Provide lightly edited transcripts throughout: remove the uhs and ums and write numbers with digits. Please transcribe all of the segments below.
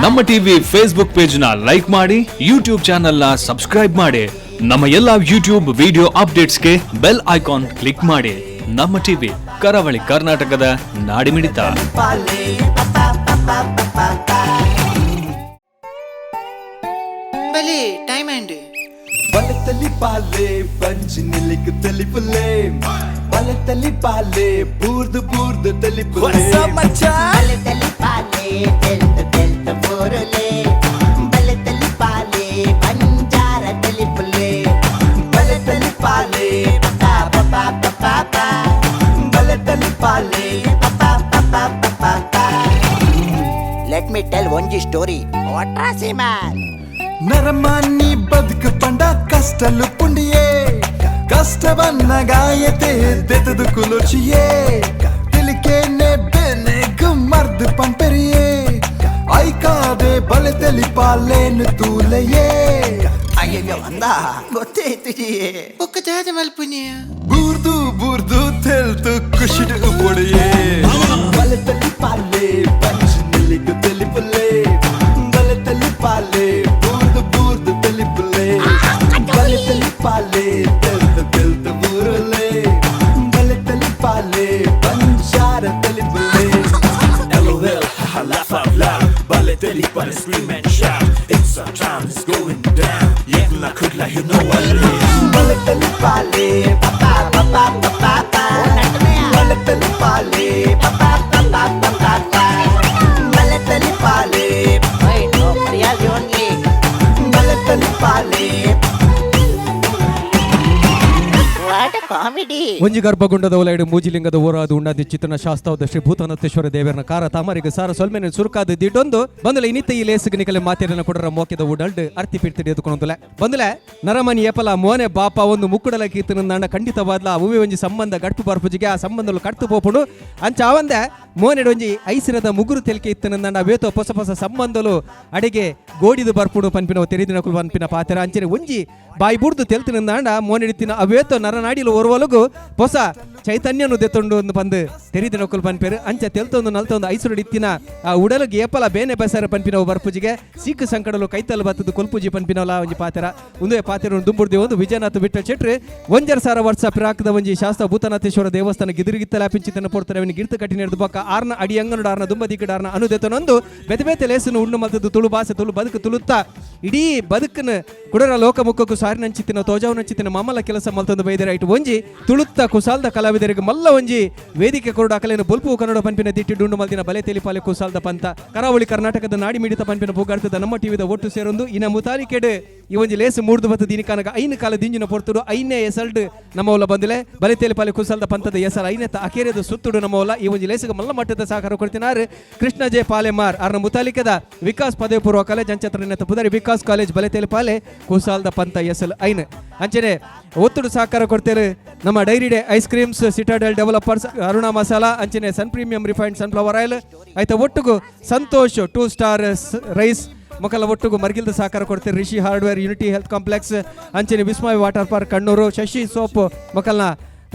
ನಮ್ಮ TV Facebook page ನ like ಮಾಡಿ, ಯೂಟ್ಯೂಬ್ ಚಾನೆಲ್ ನ ಸಬ್ಸ್ಕ್ರೈಬ್ ಮಾಡಿ. ನಮ್ಮ ಎಲ್ಲಾ ಯೂಟ್ಯೂಬ್ ವಿಡಿಯೋ ಅಪ್ಡೇಟ್ಸ್ಗೆ ಬೆಲ್ ಐಕಾನ್ ಕ್ಲಿಕ್ ಮಾಡಿ. ನಮ್ಮ ಟಿವಿ, ಕರಾವಳಿ ಕರ್ನಾಟಕದ ನಾಡಿಮಿಡಿತ. ಬಲಿ ಟೈಮ್ ಅಂಡ್ ಬಲತಲಿ ಪಾಲೆ ಪಂಚ್ ನಿಲಿಕ್ ತಲಿಪುಲೆ, ಬಲತಲಿ ಪಾಲೆ ಬೂರ್ದು ಬೂರ್ದು ತಲಿಪುಲೆ. ಬಲೆ ತಲಿಪಾಲೆ ತೆಲ್ತ ತೆಲ್ತ ಬೋರಲೆ, ಬಲೆ ತಲಿಪಾಲೆ ಬಂಜಾರ ತಲಿಪುಲೆ. ಬಲತಲಿ ಪಾಲೆ ಪಾ ಪಾ ಪಾ ಪಾ. ಬಲತಲಿ ಪಾಲೆ. ಪಾ ಪಾ ಪಾ ಪಾ. Let me tell ಒಂಜಿ ಸ್ಟೋರಿ ವಾಟ್ರಾಸಿಮಾನ್. ನರಮಾನಿ ಬದುಕು ಪಂಡ ಕಷ್ಟಲು ಪುಂಡಿಯೇ, ಕಷ್ಟವನ್ನ ಗಾಯತೆ ದೆತದು ಕುಲುಚಿಯೇ, ತಿಳಿಕೇನೆ ಬೆನೆಗು ಮರ್ದು ಪಂಪೆರಿಯೇ, ಐಕಾದೆ ಬಲೆ ತೆಲಿಪಾಲೇನು ತೂಲೆಯೇ. ಅಯ್ಯಯ್ಯೋ ಅಂದ ಗೊತ್ತೇ ಇತ್ತು. ಬೊಕ್ಕ ದಾದ ಮಲ್ಪುನಿಯ? ಬೂರ್ದು ಬೂರ್ದು ತೆಲ್ತು ಖುಷಿಡು ಪೊಡಿಯೇ. ಬಲೆ ತಲಿಪಾಲೆ ಪಂಚ್ ನಿಲ್ಲಿಗು ತೆಲಿಪುಲೆ, ಬಲೆ ತಲಿಪಾಲೆ ಬೂರ್ದು ಬೂರ್ದು ತೆಲಿಪುಲೆ, ಬಲೆ ತಲಿಪಾಲೆ ತೆಲ್ತು ತೆಲ್ತು ಬೂರುಲೆ, ಬಲೆ ತಲಿಪಾಲೆ ಬಂಜಾರ ತೆಲಿಪುಲೆ. LOL, haha, laugh out loud. Ballet but scream and shout. It's our time, it's going down. Yekla kudla, you know what it is. ಬಲೆ ತಲಿಪಾಲೆ ಪಾ ಪಾ ಪಾ ಪಾ ಪಾ. ಬಲೆ ತಲಿಪಾಲೆ ಪಾ ಪಾ ಪಾ ಪಾ ಪಾ. ಬಲೆ ತಲಿಪಾಲೆ Wait, no, Priyas only. ಬಲೆ ತಲಿಪಾಲೆ. What a comedy. ಒಂಜಿ ಗರ್ಭಗುಂಡದ ಒಲೈಡು ಮೂಜಿಲಿಂಗದ ಊರಾದ ಉಣ್ಣಾದಿ ಚಿತ್ರನ ಶಾಸ್ತಾವದ ಶ್ರೀ ಭೂತನತ್ತೇಶ್ವರ ದೇವರನ ಕಾರ ತಾಮರಿಗೆ ಸಾರ ಸೊಲ್ಮೆನೆ ಸುರುಕಾದ ದಿಡೊಂದು ಬಂದಲೆ ಇನ್ನಿತ ಈ ಲೇಸುಗೆ ನಿಕಲೆ ಮಾತೆರನ ಕೊಡರ ಮೋಕೆದ ಉಡಲ್ಡ್ ಅರ್ತಿ ಪಿರ್ತಿಡಿ ಎದುಕೊಂದುಲೆ. ಬಂದಲೆ ನರಮನಿ ಏಪಲ ಮೋನೆ ಬಾಪ ಒಂದು ಮುಕ್ಕುಡಲ ಕೀರ್ತನ ನಾಡ ಖಂಡಿತವಾದ್ಲ ಉವೆ ಒಂಜಿ ಸಂಬಂಧ ಗಟ್ಪು ಬರ್ಪುಜಿಗೆ ಆ ಸಂಬಂಧಲು ಕಟ್ತು ಪೋಪುಂಡು. ಅಂಚ ಆವಂದೆ ಮೋನೆಡ್ ಒಂಜಿ ಐಸಿರದ ಮುಗುರು ತೆಲಿಕೆ ಇತ್ತನ ನಾಡ ವೇತೋ ಹೊಸ ಹೊಸ ಸಂಬಂಧಲು ಅಡಿಗೆ ಗೋಡಿದು ಬರ್ಪುಡು ಪನ್ಪಿನ ತೆರಿದಿನಕುಲು ಪನ್ಪಿನ ಪಾತೆರ. ಅಂಚನೆ ಒಂಜಿ ಬಾಯಿ ಬುಡ್ದು ತೆಲ್ತಿನ ನಾಂಡ ಮೋನೆಡಿತ್ತಿನ ಅವೇತೋ ನರನಾಡಿಲು ಒರ್ವಲಗು ಹೊಸ ಚೈತನ್ಯನು ದೆತ್ತೊಂಡು ಒಂದು ಪಂದು ತೆರಿದಿನಕುಲು ಪನ್ಪೇರು. ಅಂಚ ತೆಲ್ತೊಂದು ನಲ್ತೊಂದು ಐಸುರುಡು ಇತ್ತಿನ ಆ ಉಡಲುಗೆ ಏಪಲ ಬೇನೆ ಬಸರ ಪನ್ಪಿನವು ಬರ್ಪುಜಿಗೆ ಸೀಕು ಸಂಕಡಲು ಕೈತಲು ಬತ್ತದು ಕೊಲ್ಪುಜಿ ಪನ್ಪಿನವಲ ಒಂಜಿ ಪಾತೆರ. ಉಂದುವೆ ಪಾತೆರ ದುಂಬುಡ್ದಿ ಒಂದು ವಿಜಯನಾಥ ವಿಠಲ್ ಶೆಟ್ರು 1.5 ವರ್ಷ ಪಿರಾಕದ ಒಂಜಿ ಶಾಸ್ತ್ರ ಭೂತನಾಥೇಶ್ವರ ದೇವಸ್ಥಾನ ಗಿದಿರಿಗಿತ್ತಲ ಪಿಂಚಿತನ ಪೊರ್ತರೆ ಅವನಿಗೆ ಗಿರ್ತು ಕಟ್ಟಿ ನೆಡ್ದು ಬೊಕ್ಕ ಆರ್ನ ಅಡಿ ಅಂಗನೋಡು ಆರ್ನ ದುಂಬದಿಕ್ಕಡ ಆರ್ನ ಅನುದೆತನೊಂದು ಬೇತೆ ಬೇತೆ ಲೇಸನ್ನು ಉಣ್ಣು ಮಲ್ತದ್ದು ತುಳು ಭಾಷೆ ತುಳು ಬದುಕು ತುಳುತ್ತ ಇಡೀ ಬದುಕನ್ನು ಕುಡರ ಲೋಕಮುಖಕ್ಕೂ ಸಾರಿನಂಚಿತ್ತಿನ ತೋಜಾವನಂಚಿತ್ತಿನ ಮಾಮಲ್ಲ ಕೆಲಸ ಮಲ್ತೊಂದು ಬೈದರೆ ಐಟು ಒಂಜಿ ತುಳುತ್ತ ಕುಸಾಲ್ದ ಕಲಾವಿದರಿಗೆ ಮಲ್ಲ ಒಂಜಿ ವೇದಿಕೆ ಕೊರಡು ಅಕಲೇನು ಬೊಲ್ಪು ಕನ್ನಡ ಪಂಪಿನ ದಿಟ್ಟಿ ಡುಂಡು ಮಲ್ದಿನ ಬಲೆ ತೆಲಿಪಾಲೆ ಕುಸಾಲ್ದ ಪಂತ ಕರಾವಳಿ ಕರ್ನಾಟಕದ ನಾಡಿ ಮಿಡಿತ ಪಂಪಿನ ಪುಗಾರ್ತದ ನಮ್ಮ ಟಿವಿದ ಒಟ್ಟು ಸೇರೊಂದು ಇನ ಮುತಾಲಿಕೆಡ್ ಈ ಒಂಜಿ ಲೇಸು ಮೂಡ್ದು ಬತ್ತು ದಿನಿಕಾನಗ ಐನು ಕಾಲ ದಿಂಜಿನ ಪೊರ್ತುಡು ಐನೇ ಎಸಲ್ಡ್ ನಮ್ಮವಲ ಬಂದಿಲೆ ಬಲೆ ತೆಲಿಪಾಲೆ ಕುಸಾಲ್ದ ಪಂತದ ಎಸಲ್ ಐನೆತ್ತ ಅಕೇರಿದ ಸುತ್ತುಡು ನಮ್ಮವಲ ಈ ಒಂಜಿ ಲೇಸುಗೆ ಮಲ್ಲ ಮಟ್ಟದ ಸಹಕಾರ ಕೊಡ್ತಿನಾರು ಕೃಷ್ಣ ಜೆ ಪಾಲೆಮಾರ್ ಅರ್ನ ಮುತಾಲಿಕದ ವಿಕಾಸ್ ಪದವಿ ಪೂರ್ವ ಕಾಲೇಜ್ ಅಂಚತ್ರ ಪುದರಿ ವಿಕಾಸ್ ಕಾಲೇಜ್ ಬಲೆ ತೆಲಿಪಾಲೆ ಕುಸಾಲ್ದ ಪಂತ ಎಸಲ್ ಐನ್. ಅಂಚನೆ ಒತ್ತುಡು ಸಹಕಾರ ಕೊಡ್ತೇವೆ ನಮ್ಮ Dairy Day ice creams, Citadel Developers, Aruna masala, ಅಂಚನೆ Sun Premium refined sunflower oil ಆಯ್ತಾ ಒಟ್ಟುಗು ಸಂತೋಷ್ 2 ಸ್ಟಾರ್ ರೈಸ್ ಮೊಕಲ ಒಟ್ಟುಗು ಮರ್ಗಿಲ್ದ ಸಹಕಾರ ಕೊಡ್ತೇವೆ Rishi hardware, Unity health complex, ಅಂಚನೆ ವಿಸ್ಮಯ ವಾಟರ್ ಪಾರ್ಕ್ ಕಣ್ಣೂರು, ಶಶಿ ಸೋಪ್ ಮೊಕಲ್ನ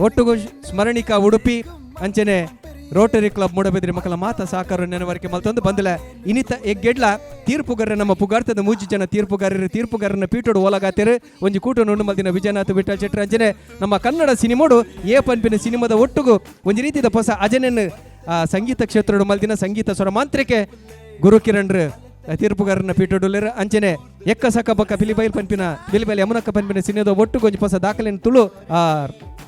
ಒಟ್ಟುಗು ಸ್ಮರಣಿಕಾ ಉಡುಪಿ, ಅಂಚನೆ ರೋಟರಿ ಕ್ಲಬ್ ಮೂಡಬಿದ್ರಿ ಮಕ್ಕಳ ಮಾತ ಸಹಕಾರ ನೆನವರಿಕೆ ಮಲ್ತೊಂದು ಬಂದಲೆ ಇನಿತ ಎಗ್ಗೆಡ್ಲ ತೀರ್ಪುಗಾರರ ನಮ್ಮ ಪುಗಾರ್ತದ ಮೂಜಿ ಜನ ತೀರ್ಪುಗಾರರು ತೀರ್ಪುಗಾರನ ಪೀಟೋಡು ಓಲಗಾತೇರು ಒಂಜಿ ಕೂಟ ನುಣ್ಣು ಮಲ್ದಿನ ವಿಜಯನಾಥ ವಿಠಲ್ ಶೆಟ್ಟರ್. ಅಂಚನೆ ನಮ್ಮ ಕನ್ನಡ ಸಿನಿಮೋಡು ಏ ಪನ್ಪಿನ ಸಿನಿಮಾದ ಒಟ್ಟುಗು ಒಂಜಿ ರೀತಿದ ಹೊಸ ಅಜನೆನ್ ಸಂಗೀತ ಕ್ಷೇತ್ರಡು ಮಲ್ದಿನ ಸಂಗೀತ ಸ್ವರ ಮಾಂತ್ರಿಕೆ ಗುರುಕಿರಣ್ರು ತೀರ್ಪುಗಾರನ ಪೀಟೋಡುಲ್ಲೇರು. ಅಂಚನೆ ಎಕ್ಕ ಸಕ ಬಕ್ಕ ಪಿಲಿಬೈಲ್ ಪನ್ಪಿನ ಪಿಲಿಬೈಲ್ ಯಮುನಕ್ಕ ಪನ್ಪಿನ ಸಿನಿಮಾದ ಒಟ್ಟುಗು ಒಂಜಿ ಹೊಸ ದಾಖಲೆಯನ್ನು ತುಳು ಆ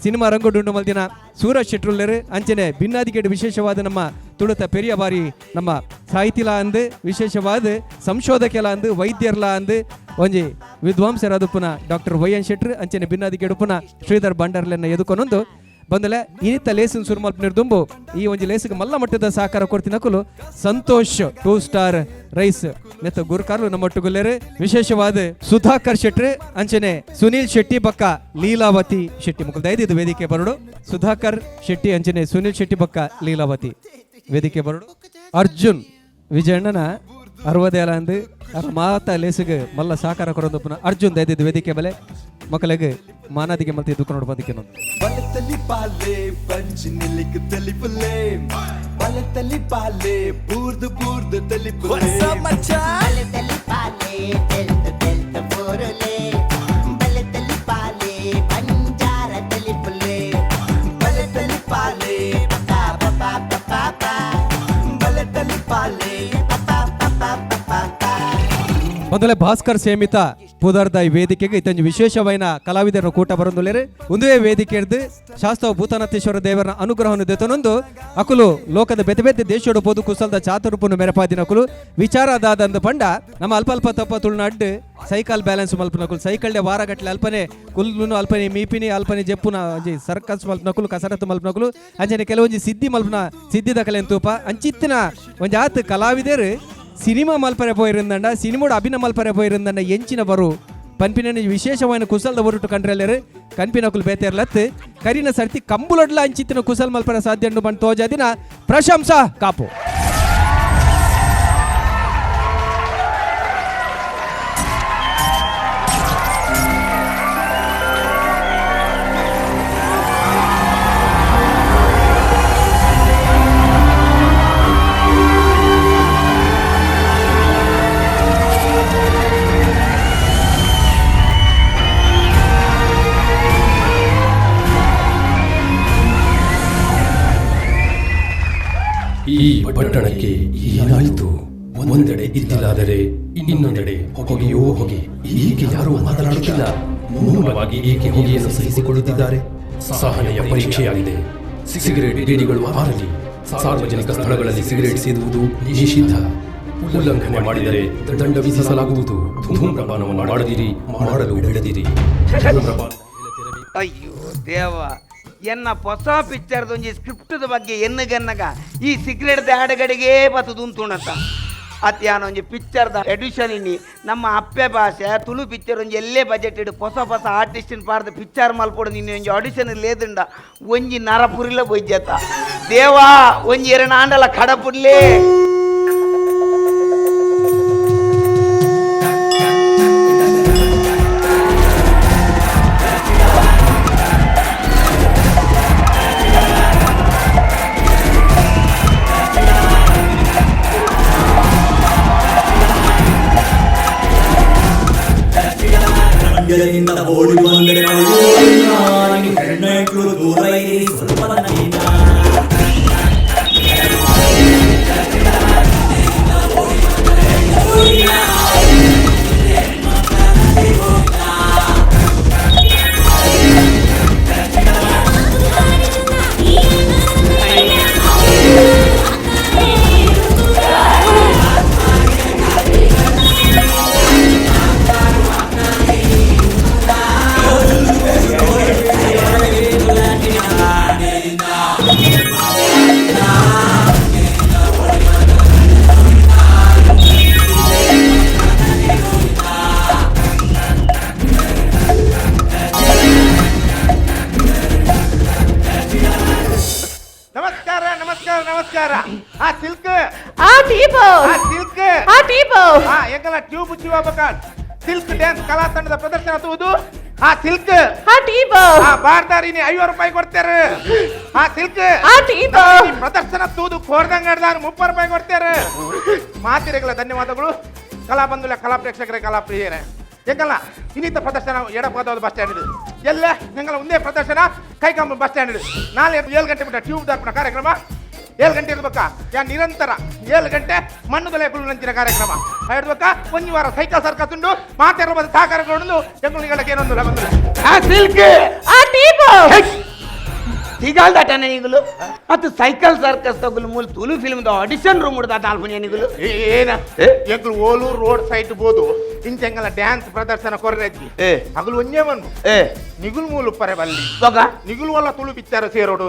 ಸಿನಿಮಾ ರಂಗುಡುಂಡು ಮಲ್ದಿನ ಸೂರಜ್ ಶೆಟ್ರುಲ್ಲೇರು. ಅಂಚನೆ ಭಿನ್ನಾದಿಗೇಡು ವಿಶೇಷವಾದ ನಮ್ಮ ತುಳುತ ಪೆರಿಯ ಬಾರಿ ನಮ್ಮ ಸಾಹಿತಿಲ ಅಂದು ವಿಶೇಷವಾದ ಸಂಶೋಧಕೆಲ ಅಂದು ವೈದ್ಯರ್ಲ ಅಂದು ಒಂಜಿ ವಿದ್ವಾಂಸರಾದುಪ್ಪುನ ಡಾಕ್ಟರ್ ವೈ ಎನ್ ಶೆಟ್ರು, ಅಂಚನೆ ಭಿನ್ನಾದಿಗೇಡುಪುನ ಶ್ರೀಧರ್ ಭಂಡಾರ್ಲೆನ್ನ ಎದುಕೊನೊಂದು ಬಂದಲೆ ಇನಿತ ಲೇಸಿನ ಸುರುಮಲ್ಪ ದುಂಬು ಈ ಒಂಜಿ ಲೇಸಿಗೆ ಮಲ್ಲ ಮಟ್ಟದ ಸಹಕಾರ ಕೊಡ್ತಿನಕುಲು ಸಂತೋಷ್ 2 ಸ್ಟಾರ್ ರೈಸ್ ನೆತ್ತ ಗುರುಕಾರ್ಲು ನಮ್ಮೊಟ್ಟುಗುಲ್ಲೇರು ವಿಶೇಷವಾದ ಸುಧಾಕರ್ ಶೆಟ್ರು, ಅಂಚನೆ ಸುನೀಲ್ ಶೆಟ್ಟಿ ಬಕ್ಕ ಲೀಲಾವತಿ ಶೆಟ್ಟಿ ಮುಖದ ಇದು ವೇದಿಕೆ ಬರಡು. ಸುಧಾಕರ್ ಶೆಟ್ಟಿ ಅಂಚನೆ ಸುನೀಲ್ ಶೆಟ್ಟಿ ಬಕ್ಕ ಲೀಲಾವತಿ ವೇದಿಕೆ ಬರಡು. ಅರ್ಜುನ್ ವಿಜಯಣ್ಣನ ಅರವದೇಲ ಅಂದು ಅರ ಮಾತ ಲೇಸಿಗೆ ಮಲ್ಲ ಸಹಕಾರ ಕೊರೊಂದು ಅರ್ಜುನ್ ದಯದಿದ್ದು ವೇದಿಕೆ ಬಲೆ ಮಕ್ಕಳಿಗೆ ಮಾನಾದಿಗೆ ಮಲ್ತಿ ದುಃಖ ನೋಡ್ ಬಂದಿಕ್ಕೆ. ಬಲೆ ತಲಿಪಾಲೆ ಪಂಚ್ ನಿಲ್ಲಿಕ್ ತಲಿಪುಲೆ. ಬಲತಲಿ ಪಾಲೆ ಬೂರ್ದು ಬೂರ್ದು ತಲಿಪುಲೆ ಬಲತಲಿ ಪಾಲೆ ತೆಲ್ತ ತೆಲ್ತ ಬೋರುಲೆ ಬಲತಲಿ ಪಾಲೆ ಬಂಜಾರ ತಲಿಪುಲೆ ಬಲತಲಿ ಪಾಲೆ ಪಾ ಪಾ ಪಾ ಪಾ ಬಲತಲಿ ಪಾಲೆ ಪಾ ಪಾ ಪಾ ಪಾ. ಮೊದಲೇ ಭಾಸ್ಕರ್ ಸೇಮಿತ ಪುದರ್ದ ಈ ವೇದಿಕೆಗೆ ಇತ್ತೊಂಜಿ ವಿಶೇಷವೈನ ಕಲಾವಿದರ ಕೂಟ ಬರೊಂದುಲ್ಲೆರ್. ಒಂದುವೇ ವೇದಿಕೆ ಹಿಡ್ದು ಶಾಸ್ತ್ರ ಭೂತನಾಥೇಶ್ವರ ದೇವರ ಅನುಗ್ರಹವನ್ನು ದೆತೊನೊಂದು ಅಕುಲು ಲೋಕದ ಬೆತೆ ಬೆತೆ ದೇಶೋಡು ಪೋದು ಕುಸಲ್ದ ಚಾತುರುಪುನು ಮೆರಪಾದಿನ ಅಕುಲು ವಿಚಾರ ದಾದಂದು ಪಂಡ ನಮ್ಮ ಅಲ್ಪ ಅಲ್ಪ ತಪ್ಪ ತುಳುನಾಡ್ ಸೈಕಲ್ ಬ್ಯಾಲೆನ್ಸ್ ಮಲ್ಪನಕುಲು ಸೈಕಲ್ಡೆ ವಾರಗಟ್ಲೆ ಅಲ್ಪನೆ ಕುಲ್ಲುನು ಅಲ್ಪನೆ ಮೀಪಿನಿ ಅಲ್ಪನೆ ಜೆಪ್ಪುನ ಒಂಜಿ ಸರ್ಕಸ್ ಮಲ್ಪನಕುಲು ಕಸರತ್ತು ಮಲ್ಪನಕುಲು ಅಂಚನೆ ಕೆಲವೊಂಜಿ ಸಿದ್ಧಿ ಮಲ್ಪನ ಸಿದ್ಧಿದ ಕಲೆನ್ ತೂಪ ಅಂಚಿತ್ತಿನ ಒಂಜಿ ಆತ್ ಕಲಾವಿದರು ಸಿನಿಮಾ ಮಲ್ಪರೆ ಪೋಯಿರುಂದಂಡ ಸಿನಿಮೋಡು ಅಭಿನಯ ಮಲ್ಪರೆ ಪೋಯಿರುಂದಂಡ ಎಂಚಿನ ಬರು ಪನ್ಪಿನ ವಿಶೇಷವಾದ ಕುಸಲ್ದ ಒರುಟು ಕಂಡ್ರಲ್ಲೇರು ಕನ್ಪಿನಕುಲು ಬೇತೇರ್ಲತ್ತು ಕರಿನ ಸರ್ತಿ ಕಂಬುಲೊಡ್ಲ ಅಂಚಿತ್ತಿನ ಕುಸಲ್ ಮಲ್ಪರೆ ಸಾಧ್ಯ ಉಂಡು ಪಂಡ್ ತೋಜಾದಿನ ಪ್ರಶಂಸಾ ಕಾಪು. ಈ ಪಟ್ಟಣಕ್ಕೆ ಏನಾಯಿತು? ಒಂದೆಡೆ ಇದ್ದಿಲಾದರೆ ಇನ್ನೊಂದೆಡೆ ಹೊಗೆಯೋ ಹೊಗೆ. ಏಕೆ ಯಾರೂ ಮಾತನಾಡುತ್ತಿಲ್ಲ? ಮೌನವಾಗಿ ಏಕೆ ಹೊಗೆಯನ್ನು ಸಹಿಸಿಕೊಳ್ಳುತ್ತಿದ್ದಾರೆ? ಸಹನೆಯ ಪರೀಕ್ಷೆಯಾಗಿದೆ. ಸಿಗರೇಟ್ ಬೀಡಿಗಳು ಆರಲಿ. ಸಾರ್ವಜನಿಕ ಸ್ಥಳಗಳಲ್ಲಿ ಸಿಗರೇಟ್ ಸೇದುವುದು ನಿಷಿದ್ಧ. ಉಲ್ಲಂಘನೆ ಮಾಡಿದರೆ ದಂಡ ವಿಧಿಸಲಾಗುವುದು. ಧೂಮ್ರಪಾನವನ್ನು ಮಾಡದಿರಿ, ಮಾಡಲು ಬಿಡದಿರಿ. ಧೂಮ್ರಪಾನ ಅಯ್ಯೋ ದೇವ, ಎನ್ನ ಹೊಸ ಪಿಕ್ಚರ್ದೊಂಜಿ ಸ್ಕ್ರಿಪ್ಟದ ಬಗ್ಗೆ ಎನ್ನಗನ್ನಗ ಈ ಸಿಗರೇಟ್ದ ಹಾಡುಗಡೆಗೆ ಬತ್ತದುಂತುಣತ ಅತ್ಯಾನೊಂಜಿ ಪಿಕ್ಚರ್ದ ಎಡಿಷನ್ ಇನ್ನಿ ನಮ್ಮ ಅಪ್ಪೆ ಭಾಷೆ ತುಳು ಪಿಕ್ಚರ್ ಒಂಜಿ ಎಲ್ಲೇ ಬಜೆಟ್ ಇಡು ಹೊಸ ಹೊಸ ಆರ್ಟಿಸ್ಟಿನ ಪಾರ್ದ ಪಿಕ್ಚರ್ ಮಲ್ಪೊಡು ನಿನ್ನೆ ಒಂಜಿ ಆಡಿಷನ್ ಲೇದುಂಡ ಒಂಜಿ ನರಪುರಿಲ ಬೊಯ್ಜತ ದೇವಾ ಒಂಜಿ ಎರಡು ಆಂಡಲ ಕಡಪುರ್ಲೇ. ಮಂಡ್ಯದಿಂದ ಓಡಿ ಬಂದರೆ ಹೆಣ್ಣು ದೂರ ಇರಿ ಸ್ವಲ್ಪ ನೈನ. ನಮಸ್ಕಾರ ನಮಸ್ಕಾರ ನಮಸ್ಕಾರ. ಆ ಸಿಲ್ಕ್ ಆ ಟೀಪು ಆ ಸಿಲ್ಕ್ ಆ ಟೀಪು ಆ ಎಂಗಲ ಟ್ಯೂಬ್ ಚಿವಾಬಕ ಸಿಲ್ಕ್ ಡ್ಯಾನ್ಸ್ ಕಲಾ ತಂಡದ ಪ್ರದರ್ಶನ ತೂದು ಆ ಸಿಲ್ಕ್ ಆ ಟೀಪು ಆ ಬಾರ್ದಾರಿನಿ 50 ರೂಪಾಯಿ ಕೊಡ್ತಾರೆ. ಆ ಸಿಲ್ಕ್ ಆ ಟೀಪು ಈ ಪ್ರದರ್ಶನ ತೂದು ಕೋರ್ದಂಗಡ್ದಾರ 30 ರೂಪಾಯಿ ಕೊಡ್ತಾರೆ. ಮಾತಿರೆಗಳ ಧನ್ಯವಾದಗಳು. ಕಲಾ ಬಂಧುಲ, ಕಲಾ ಪ್ರೇಕ್ಷಕರೇ, ಕಲಾ ಪ್ರಿಯರೇ, ಎಂಗಲ್ಲ ಇನ್ನಿತ ಪ್ರದರ್ಶನ ಎಡಪಾದ ಬಸ್ ಸ್ಟ್ಯಾಂಡ್ ಇದು ಎಲ್ಲ ಎಂಗಲ ಒಂದೇ ಪ್ರದರ್ಶನ ಕೈಕಾಂಬ ಬಸ್ ಸ್ಟ್ಯಾಂಡ್ ಇದು ನಾಳೆ 7 ಗಂಟೆ ಬಿಟ್ಟ ಟ್ಯೂಬ್ ದಾರ್ಪಣ ಕಾರ್ಯಕ್ರಮ 7 ಗಂಟೆ ಇರ್ಬೇಕಾ ಯಾ ನಿರಂತರ 7 ಗಂಟೆ ಮಣ್ಣುದಲೆ ನಂಚಿನ ಕಾರ್ಯಕ್ರಮ ಇರ್ಬೇಕಾ. ಒಂದು ವಾರ ಸೈಕಲ್ ಸರ್ಕಸ್ ಉಂಡು ಮಾತಿರುವ ಸಹಕಾರಗಳು ಎಂಗುಳಿಗಳ ಏನೊಂದು ಬಂದು ಆ ಸಿಲ್ಕ್ ಆ ಟೀಪು ಸಿಗಲ್ದಟನೆ ಈಗಲು ಮತ್ತು ಸೈಕಲ್ ಸರ್ಕಸ್ ತಗುಲು ಮೂಲ ತುಳು ಫಿಲ್ಮ್ದ ಆಡಿಷನ್ ರೂಮ್ ಉಡ್ದ ತಾಲ್ಪುನಿ ನಿಗಲು. ಏನ ಎಂಗ್ಳು ಓಲು ರೋಡ್ ಸೈಡ್ ಬೋದು ಇಂಚೆಂಗಲ ಡ್ಯಾನ್ಸ್ ಪ್ರದರ್ಶನ ಕೊರ್ರೆಜ್ಜಿ ಹಗಲು ಒಂಜೇ ಮಣ್ಣು ನಿಗುಲ್ ಮೂಲು ಪರೆ ಬಲ್ಲಿ ನಿಗುಲ್ ಒಲ್ಲ ತುಳು ಪಿಕ್ಚರ್ ಸೇರೋಡು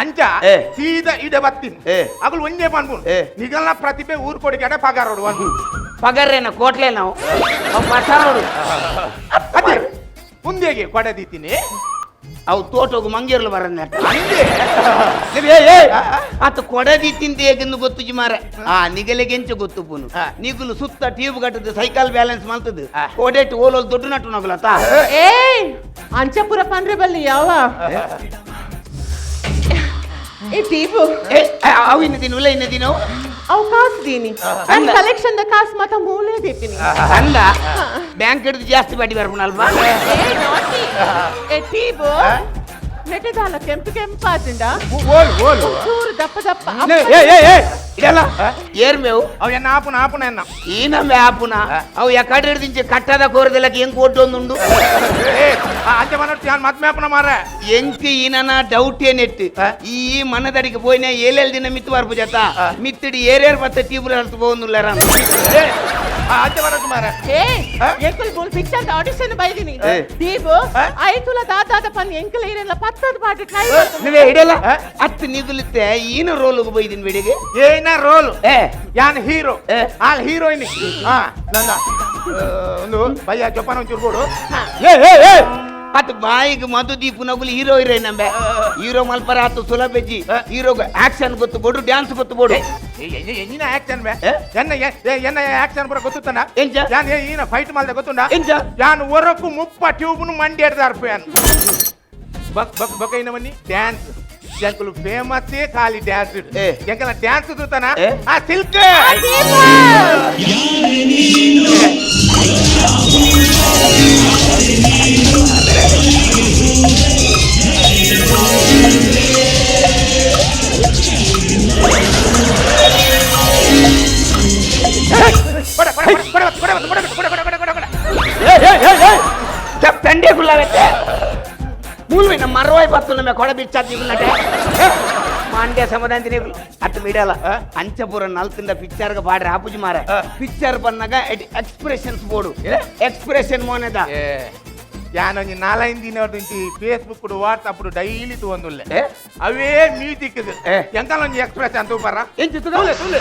ಅಂಚ ಸೀದಾ ಇಡೆ ಬತ್ತೀನಿ ಹಗಲು ಒಂಜೇ ಪನ್ಪುನು ನಿಗಲ್ನ ಪ್ರತಿಭೆ ಊರ್ ಕೊಡಿಗೆ ಪಗಾರೋಡು ಒಂದು ಪಗರ್ರೇನ ಕೋಟ್ಲೆ ನಾವು ಪಸಾರೋಡು. ಅದೇ ಮುಂದೆಗೆ ಕೊಡದಿತ್ತೀನಿ. ಅವು ತೋಟೋಗು ಮಂಗೇರ್ಲು ಬರಂದ ಅಂದೆ ಆತ ಕೊಡದಿ ತಿಂತ ಹೇಗೆಂದು ಗೊತ್ತು ಜಿಮಾರ ಆ ನಿಗಲೆಗೆಂಚ ಗೊತ್ತು ಪುನು ನಿಗುಲು ಸುತ್ತ ಟ್ಯೂಬ್ ಕಟ್ಟದು ಸೈಕಲ್ ಬ್ಯಾಲೆನ್ಸ್ ಮಾಡ್ತದೆ ಕೊಡೆಟ್ ಓಲೋಲ್ ದೊಡ್ಡ ನಟ್ಟು ನಗುಲತ್ತ. ಏಯ್ ಅಂಚಪುರ ಪಂಡ್ರೆ ಬಲ್ಲಿ ಯಾವ ಏ ಟೀಬು ಅವು ಇನ್ನ ದಿನ ಉಲ್ಲ ಇನ್ನ ದಿನ ಅವು ಕಾಸು ದೀನಿ ನನ್ನ ಕಲೆಕ್ಷನ್ the ಕಾಸು ಮಾತ ಮೂಲೆ ದೀಪಿನಿ ಅಂದ ಬ್ಯಾಂಕ್ ಹಿಡಿದು ಜಾಸ್ತಿ ಬಡ್ಡಿ ಬರ್ಪುನಲ್ವಾ ಏ ನಾಟಿ ಏ ಟೀಬು ನೆಟದಾಲ ಕೆಂಪು ಕೆಂಪಾದಿಂದ ಓಲ್ ಓಲ್ ಚೂರು ದಪ್ಪ ದಪ್ಪ ಏ ಏ ಏ ಇದೆಲ್ಲ ಏರ್ ಮೇವು ಅವು ಎನ್ನ ಆಪುನ ಆಪುನ ಎನ್ನ ಈ ನಮ್ಮ ಆಪುನ ಅವು ಎಕಡೆ ಹಿಡ್ದಿಂಚೆ ಕಟ್ಟದ ಕೋರದೆಲ್ಲ ಹೆಂಗ್ ಒಡ್ಡೊಂದುಂಡು ಅಂಚೆ ಮನೋಟ್ ಯಾನ್ ಮದ್ಮೆ ಆಪುನ ಮಾರ್ರೆ ಎಂಕ್ ಈನನ ಡೌಟ್ ಏನೆಟ್ಟು ಈ ಮನದಡಿಗೆ ಪೋಯ್ನ ಏಳೆಲ್ ದಿನ ಮಿತ್ತು ಬರ್ಪು ಜತ ಮಿತ್ತಿಡಿ ಏರೇರ್ ಬತ್ತ ಟ್ಯೂಬ್ ಅರ್ಥ ಹೋಗುದಿಲ್ಲ ಅಂಚೆ ಮನೋಟ್ ಮಾರ್ರೆ ಏ ಎಂಕಲ್ ಬೋಲ್ ಪಿಕ್ಚರ್ ಆಡಿಷನ್ ಬೈದಿನಿ ದೀಪು ಐತುಲ ದಾದಾದ ಪನ್ ಎಂಕಲ್ ಏರೆಲ್ಲ ಪತ್ತದ ಪಾಟ ಟ್ರೈ ನೀವೇ ಹಿಡಿಯಲ್ಲ ಹತ್ತು ನಿಗುಲುತ್ತೆ ಈನ ರೋಲ್ಗೆ ಬೈದಿನ ಬೆಳಿಗ್ಗೆ ಏನ ರೋಲ್ ಏ ಯಾನ್ ಹೀರೋ ಆ ಹೀರೋಯಿನ್ ಹಾ ನಂದ ಒಂದು ಭಯ್ಯ ಜೋಪಾನ ಒಂಚೂರು ಕೊಡು ಏ ಏ ಏ ಅತ್ ಬಾಯಿಗೆ ಮಧು ದೀಪು ನಗುಲು ಹೀರೋ ಹೀರೋಯಿನ್ ನಂಬೆ ಹೀರೋ ಮಲ್ಪರ ಆತು ಸುಲಭೆಜ್ಜಿ ಹೀರೋ ಆಕ್ಷನ್ ಗೊತ್ತು ಬೋಡು ಡ್ಯಾನ್ಸ್ ಗೊತ್ತು ಬೋಡು ಎನ್ನಿನ ಆಕ್ಷನ್ ಬೇ ಎನ್ನ ಎನ್ನ ಆಕ್ಷನ್ ಪೂರ ಗೊತ್ತುತ್ತನ ಎಂಚ ಯಾನ್ ಈನ ಫೈಟ್ ಮಾಲ್ದೆ ಗೊತ್ತುಂಡ ಎಂಚ ಯಾನ್ ಒರಕು ಮುಪ್ಪ ಟ್ಯೂಬ್ನು ಮಂಡಿ ಎಡ್ದಾರ್ಪು ಯಾನ್ ಬಕ್ ಬಕ್ ಬಕ್ ಐನವನ್ನಿ ಡ್ಯಾನ್ಸ್ ಎಂಕಲು ಫೇಮಸ್ ಖಾಲಿ ಡ್ಯಾನ್ಸ್ ಎಂಕಲ ಡ್ಯಾನ್ಸ್ ತೂತನ ಆ ಸಿಲ್ಕ್ ತಂಡೆ ಗುಲ್ಲಾವತ್ತೆ ಮೂಲ್ವೆ ನಮ್ಮ ಮರವಾಯ್ ಬತ್ತು ನಮ್ಮ ಕೊಡ ಬಿಚ್ಚಾತಿಗುನ್ನಟೆ ಮಾಂಡ್ಯ ಸಮದಾಂತಿನೇ ಅತ್ತು ಮಿಡಲ್ಲ ಅಂಚಪುರ ನಲ್ತಿಂದ ಪಿಕ್ಚರ್ಗೆ ಪಾಡ್ರೆ ಆಪುಜಿ ಮಾರ ಪಿಕ್ಚರ್ ಬಂದಾಗ ಎಕ್ಸ್ಪ್ರೆಷನ್ಸ್ ಬೋರ್ಡು ಎಕ್ಸ್ಪ್ರೆಷನ್ ಮೋನೆದ ಯಾನೊಂಜಿ ನಾಲೈದು ದಿನ ಫೇಸ್ಬುಕ್ ವಾಟ್ಸಪ್ ಡೈಲಿ ತೂವೊಂದುಲ್ಲೆ ಅವೇ ಮ್ಯೂಸಿಕ್ ಎಂಕಲೊಂಜಿ ಎಕ್ಸ್ಪ್ರೆಸ್ ಅಂತ ತೂಪರ ತೂಲೆ ತೂಲೆ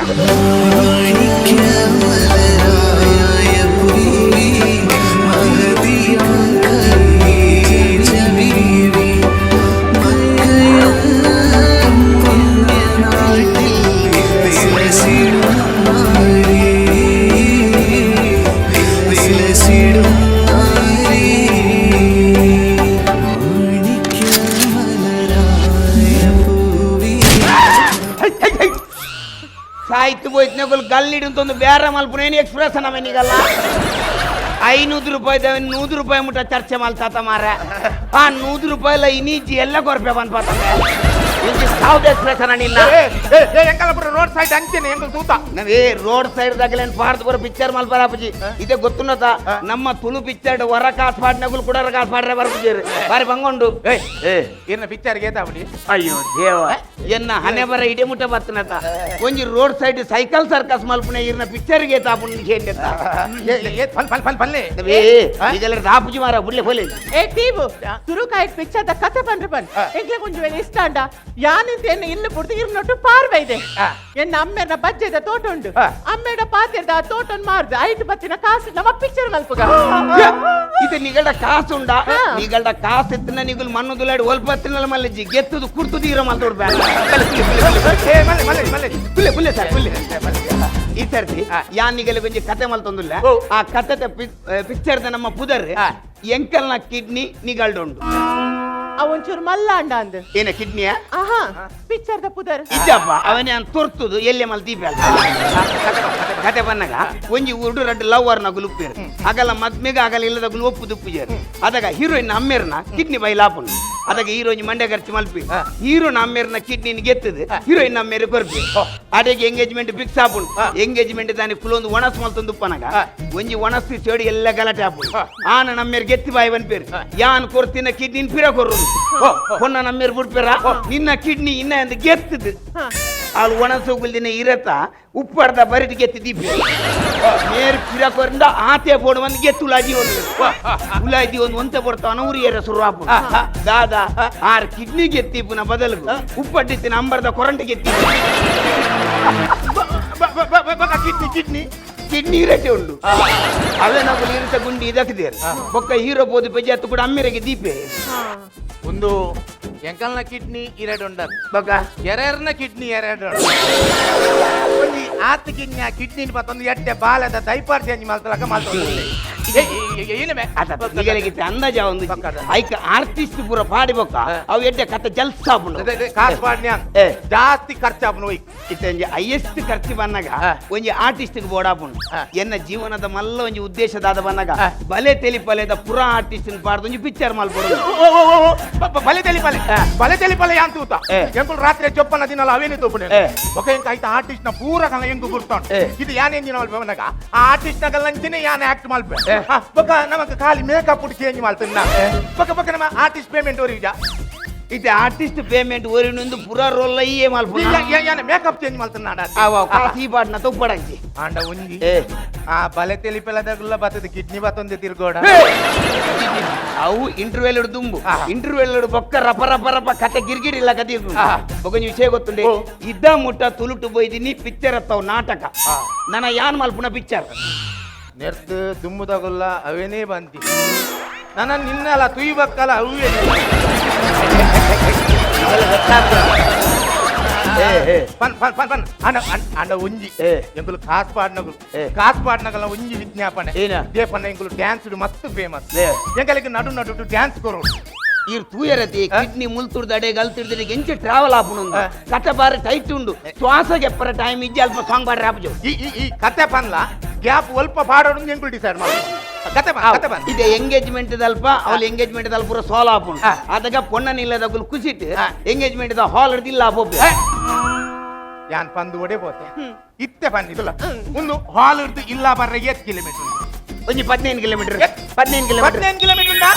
ಸಾಯ್ತು ಹೋಯ್ತು ಗಲ್ಲಿಡುಂತೊಂದು ಬೇರೆ ಮಲ್ಪುನೇನು ಎಕ್ಸ್ಪ್ರೆಸ್ ನಮನಿಗಲ್ಲ 500 ರೂಪಾಯಿ 100 ರೂಪಾಯಿ ಮುಟ್ಟ ಚರ್ಚೆ ಮಲ್ತಾತ ಮಾರ ಆ 100 ರೂಪಾಯಿ ಎಲ್ಲ ಇನೀಜಿ ಎಲ್ಲ ಕೊರ್ಪೆ ಬಂದ್ಪಾತ ಸಾವ್ದ ಎಕ್ಸ್ಪ್ರೆಸ್ ನಿನ್ನ ರೋಡ್ ಸೈಡ್ ಅಂಚೆನೆ ಎಂಕಲ್ ತೂತ ನಾವೇ ರೋಡ್ ಸೈಡ್ ದಾಗಲೇನು ಪಾರ್ದು ಬರೋ ಪಿಕ್ಚರ್ ಮಲ್ಪರ ಅಪ್ಪಜಿ ಇದೇ ಗೊತ್ತುನ್ನತ ನಮ್ಮ ತುಳು ಪಿಕ್ಚರ್ ಹೊರ ಕಾಸು ಪಾಡ್ನಗುಲು ಕೂಡ ಕಾಸು ಪಾಡ್ರೆ ಬರ್ಪುಜಿ ಬಾರಿ ಬಂಗೊಂಡು ಏನ ಪಿಕ್ಚರ್ ಗೇತ ಬಿಡಿ ಅಯ್ಯೋ ದೇವ ಎನ್ನ ಹಣೆ ಬರ ಇಡೇ ಮುಟ್ಟ ಬತ್ತನತ ಒಂಜಿ ರೋಡ್ ಸೈಡ್ ಸೈಕಲ್ ಸರ್ಕಸ್ ಮಲ್ಪುನೆ ಇರ್ನ ಪಿಕ್ಚರ್ ಗೆ ತಾಪುನ್ ಕೇಂದ್ರ ಫಲ್ ಫಲ್ ಫಲ್ ಫಲ್ಲೆ ಈಗೆಲ್ಲ ರಾಪುಜಿ ಮಾರ ಬುಡ್ಲೆ ಫೋಲೆ ಏ ಟೀಬು ತುರುಕಾಯ್ಟ್ ಪಿಕ್ಚರ್ the ಕತೆ ಬಂದ್ರೆ ಬನ್ ಎಂಕ್ಲೆ ಕೊಂಚ ವೇಳೆ ಇಷ್ಟ ಅಂಡ ಯಾನಿಂತ ಎನ್ನ ಇಲ್ಲು ಬುಡ್ದು ಇರ್ನೊಟ್ಟು ಪಾರ್ವೆ ಇದೆ ಎನ್ನ ಅಮ್ಮೆರ್ನ ಬಜ್ಜೆದ ತೋಟ ಉಂಡು ಅಮ್ಮೆಡ ಪಾತಿರ್ದ ಆ ತೋಟನ್ ಮಾರ್ದು ಐಟು ಬತ್ತಿನ ಕಾಸು ನಮ್ಮ ಪಿಕ್ಚರ್ ಮಲ್ಪುಗ ಇದು ನಿಗಡ ಕಾಸು ಉಂಡ ನಿಗಡ ಕಾಸು ಇತ್ತಿನ ನಿಗುಲ್ ಮಣ್ಣು ದುಲಾಡಿ ಒಲ್ಪತ್ತಿನ ಮಲ್ಲಜ್ಜಿ ಗೆತ್ತದು ಕುರ್ತುದು ಇರೋ ಮಲ್ತೋಡ್ ಬ್ಯಾಡ ಪುಲ್ಲೆ ಪುಲ್ಲೆ ಸರ್ ಪುಲ್ಲೆ ಈ ಸರ್ತಿ ಯಾನಿಗೆಲ್ಲ ಕೊಂಚ ಕತೆ ಮಲ್ತೊಂದುಲ್ಲ ಆ ಕತೆ ಪಿಕ್ಚರ್ದ ನಮ್ಮ ಪುದರ್ ಎಂಕಲ್ನ ಕಿಡ್ನಿ ನಿಗಲ್ಡುಂಡು ಒಂಚೂರು ಮಲ್ಲ ಅಂಡ ಅಂದ್ ಏನ ಕಿಡ್ನಿಯ ಆಹಾ ಪಿಕ್ಚರ್ ದ ಪುದರ್ ಇಜ್ಜಪ್ಪ ಅವನೇ ಅಂತ ತೊರ್ತುದು ಎಲ್ಲೆ ಮಲ್ ದೀಪ ಕತೆ ಬನ್ನಾಗ ಒಂಜಿ ಉರುಡು ರಡ್ಡು ಲವರ್ ನ ಗುಲುಪ್ಪೇರು ಆಗಲ್ಲ ಮದ್ಮೆಗೆ ಆಗಲ್ಲ ಇಲ್ಲದ ಗುಲು ಒಪ್ಪು ದುಪ್ಪುಜೇರು ಅದಾಗ ಹೀರೋಯಿನ್ ಅಮ್ಮೇರ್ನ ಕಿಡ್ನಿ ಬೈಲಾಪುಂಡು ಅದಾಗ ಹೀರೋಯಿನ್ ಮಂಡ್ಯ ಖರ್ಚು ಮಲ್ಪಿ ಹೀರೋನ ಅಮ್ಮೇರ್ನ ಕಿಡ್ನಿ ಗೆತ್ತದು ಹೀರೋಯಿನ್ ಅಮ್ಮೇರು ಕೊರ್ಪಿ ಅಡೆಗೆ ಎಂಗೇಜ್ಮೆಂಟ್ ಫಿಕ್ಸ್ ಆಪುಂಡು ಎಂಗೇಜ್ಮೆಂಟ್ ದಾನಿ ಫುಲ್ ಒಣಸ್ ಮಲ್ತೊಂದು ಉಪ್ಪನಾಗ ಒಂಜಿ ಒಣಸ್ ಚೇಡಿ ಎಲ್ಲ ಗಲಾಟೆ ಆಪುಂಡು ಆನ ನಮ್ಮೇರ್ ಗೆತ್ತಿ ಬಾಯಿ ಬನ್ಪೇರು ಯಾನ್ ಕೊರ್ತಿನ ಕಿಡ್ನಿನ್ ಪಿರ ಕೊರ್ರು ಹೊನ್ನ ನಮ್ಮೇರ್ ಬಿಡ್ಪೇರ ನಿನ್ನ ಕಿಡ್ನಿ ಇನ್ನ ಎಂದು ಗೆತ್ತದು ಅಲ್ಲಿ ಒಣಸು ಗುಲ್ದಿನ ಇರತ್ತ ಉಪ್ಪರ್ದ ಬರಿಟ್ ಗೆತ್ತಿ ದೀಪಿ ಮೇರ್ ಪಿರಕೊರಿಂದ ಆತೆ ಬೋಡು ಒಂದು ಗೆತ್ತು ಉಲಾಜಿ ಒಂದು ಉಲಾಜಿ ಒಂದು ಒಂತೆ ಬರ್ತಾನ ಉರಿಯರ ಸುರು ಆಪು ದಾದಾ ಆರ್ ಕಿಡ್ನಿ ಗೆತ್ತಿ ಪುನ ಬದಲು ಉಪ್ಪಟ್ಟಿತ್ತಿನ ಅಂಬರ್ದ ಕೊರಂಟ ಗೆತ್ತಿ ಕಿಡ್ನಿ ಕಿಡ್ನಿ ಕಿಡ್ನಿ ಇರಟೆ ಉಂಡು ಅವೇ ನಾವು ಇರತ ಗುಂಡಿ ಇದಕ್ಕಿದೆ ಬೊಕ್ಕ ಹೀರೋ ಬೋದು ಪೆಜ್ಜಿ ಅತ್ತು ಕೂಡ ಅಮ್ಮೆರೆಗೆ ದೀಪೆ ಒಂದು ಎಂಕಲ್ನ ಕಿಡ್ನಿ ಎರಡು ಉಂಡ ಬೊಕ್ಕ ಎರೆರ್ನ ಕಿಡ್ನಿ ಎರಡು ಆತಗಿನ್ಯ ಕಿಡ್ನಿ ಪತ್ತೊಂದು ಎಡ್ಡೆ ಬಾಲದ ಡೈಪರ್ ಚೇಂಜ್ ಮಲ್ತಲಕ ಮಲ್ತೊಂದು ಅಂದಾಜ ಒಂದು ಐಕ ಆರ್ಟಿಸ್ಟ್ ಪೂರ ಪಾಡಿ ಬೊಕ್ಕ ಅವು ಎಡ್ಡೆ ಕತೆ ಜಲ್ಸ ಆಪುಂಡು ಕಾಸು ಪಾಡ್ನ್ಯಾ ಜಾಸ್ತಿ ಖರ್ಚಾಪುಂಡು ಇತ್ತೆ ಹೈಯೆಸ್ಟ್ ಖರ್ಚು ಬನ್ನಾಗ ಒಂಜಿ ಆರ್ಟಿಸ್ಟ್ ಬೋಡಾಪುಂಡು ಎನ್ನ ಜೀವನದ ಮಲ್ಲ ಒಂಜಿ ಉದ್ದೇಶದಾದ ಬನ್ನಾಗ ಬಲೆ ತೆಲಿಪಲೆದ ಪುರ ಆರ್ಟಿಸ್ಟ್ ಪಾಡ್ದು ಒಂಜಿ ಪಿಕ್ಚರ್ ಮಲ್ಪೊಡು ಬಲೆ ತೆಲಿಪಲೆ ಬಲೆ ತೆಲಿಪಲೆ ಯಾನ್ ತೂತ ಎಂಕುಲು ರಾತ್ರಿ ಚೊಪ್ಪನ ದಿನಲ ಅವೇನೆ ತೂಪುನೆ ಬೊಕ ಎಂಕ್ ಐತ ಆರ್ಟಿಸ್ಟ್ ನ ಪೂರ ಕಲ ಎಂಕು ಗುರ್ತಾಂಡು ಇದು ಯಾನ್ ಎಂಜಿನ ಮಲ್ಪೆ ಬನ್ನಾಗ ಆ ಆರ್ಟಿಸ್ಟ್ ನ ಗಲ್ಲಂಚಿನೆ ಯಾನ್ ಆಕ್ಟ್ ಮಲ್ಪೆ ಬೊಕ ನಮಕ್ ಖಾಲಿ ಮೇಕಪ್ ಚೇಂಜ್ ಮಲ್ತನ್ನ ಬೊಕ ಬೊಕ ನಮ್ಮ ಆರ್ಟಿಸ್ಟ್ ಪೇಮೆಂಟ್ ಒರಿಜ ಇದು ಆರ್ಟಿಸ್ಟ್ ಪೇಮೆಂಟ್ ಒರಿನೊಂದು ಪುರ ರೋಲ್ ಅಯ್ಯೇ ಮಲ್ಪುನ ಯಾನ ಮೇಕಪ್ ಚೇಂಜ್ ಮಲ್ತನ್ನ ಆವ ಕಾಸಿ ಪಾಡ್ನ ತೊಪ್ಪಡಂಚಿ ಆಂಡ ಒಂಜಿ ಆ ಬಲೆ ತೆಲಿಪೆಲದಗುಲ್ಲ ಬತ್ತದ ಕಿಡ್ನಿ ಬತ್ತೊಂದೆ ತಿರ್ಗೋಡ ಅವು ಇಂಟರ್ವೆಲ್ ದುಂಬು ಇಂಟರ್ವೆಲ್ ಬೊಕ್ಕ ರಪ ರಪ ರಪ ಕತೆ ಗಿರ್ಗಿರಿ ಇಲ್ಲ ಕತೆ ಬೊಕ್ಕ ವಿಷಯ ಗೊತ್ತುಂಡೆ ಇದ್ದ ಮುಟ್ಟ ತುಳುಟು ಬೋಯ್ದಿನಿ ಪಿಕ್ಚರ್ ಅತ್ತವು ನಾಟಕ ನನ್ನ ಯಾನ್ ಮಲ್ಪುನ ಪಿಕ್ಚರ್ ನೆರ್ತು ದುಮ್ಮುದಗುಲ್ಲ ಅವೇನೇ ಬಂತಿ ನನ್ನ ನಿನ್ನಲ್ಲ ತುಯ್ಬಕ್ಕಲ್ಲ ಅವೇ ಪನ್ ಪನ್ ಪನ್ ಪನ್ ಅಂಡ ಅಂಡ ಒಂಜಿ ಎಂಕುಲು ಕಾಸ್ ಪಾಡ್ನಗುಲು ಕಾಸ್ ಪಾಡ್ನಗಲ ಒಂಜಿ ವಿಜ್ಞಾಪನೆ ದೇಪನ್ನ ಎಂಕುಲು ಡ್ಯಾನ್ಸ್ ಮಸ್ತ್ ಫೇಮಸ್ ಎಂಕಲಿಗೆ ನಡು ನಡು ಡ್ಯಾನ್ಸ್ ಕೊರೋಡು ಇರ್ ತೂಯರತಿ ಕಿಡ್ನಿ ಮುಲ್ತುರ್ದು ಅಡೆ ಗಲ್ತಿರ್ದು ಎಂಚ ಟ್ರಾವೆಲ್ ಆಪುಂಡು ಕತೆ ಬಾರಿ ಟೈಟ್ ಉಂಡು ಶ್ವಾಸಗೆ ಎಪ್ಪರ ಟೈಮ್ ಇಜ್ಜಿ ಅಲ್ಪ ಸಾಂಗ್ ಬಾರಿ ಆಪುಜು ಈ ಈ ಕತೆ ಪನ್ಲ ಗ್ಯಾಪ್ ಅಲ್ಪ ಪಾಡೋಡು ಎಂಕುಲು ಡಿಸೈಡ್ ಮಾಡು ಕತೆ ಬಾ ಕತೆ ಬಾ ಇದೆ ಎಂಗೇಜ್ಮೆಂಟ್ ದಲ್ಪ ಅವಳು ಎಂಗೇಜ್ಮೆಂಟ್ ದಲ್ಪ ಪೂರ ಸಾಲ್ ಆಪುಂಡು ಆದಾಗ ಪೊಣ್ಣನ ಇಲ್ಲದಗುಲು ಖುಷಿಟ್ ಎಂಗೇಜ್ಮೆಂಟ್ the ಹಾಲ್ ಹಿಡ್ದು ಇಲ್ಲ ಆಪೋಪೆ ಯಾನ್ ಪಂದು ಒಡೆ ಪೋತೆ ಇತ್ತೆ ಪನ್ನಿದಲ್ಲ ಒಂದು ಹಾಲ್ ಹಿಡ್ದು ಇಲ್ಲ ಬರ್ರೆ 8 ಕಿಲೋಮೀಟರ್ ಒಂಜಿ 15 ಕಿಲೋಮೀಟರ್ 15 ಕಿಲೋಮೀಟರ್ 15 ಕಿಲೋಮೀಟರ್ ಉಂಡಾ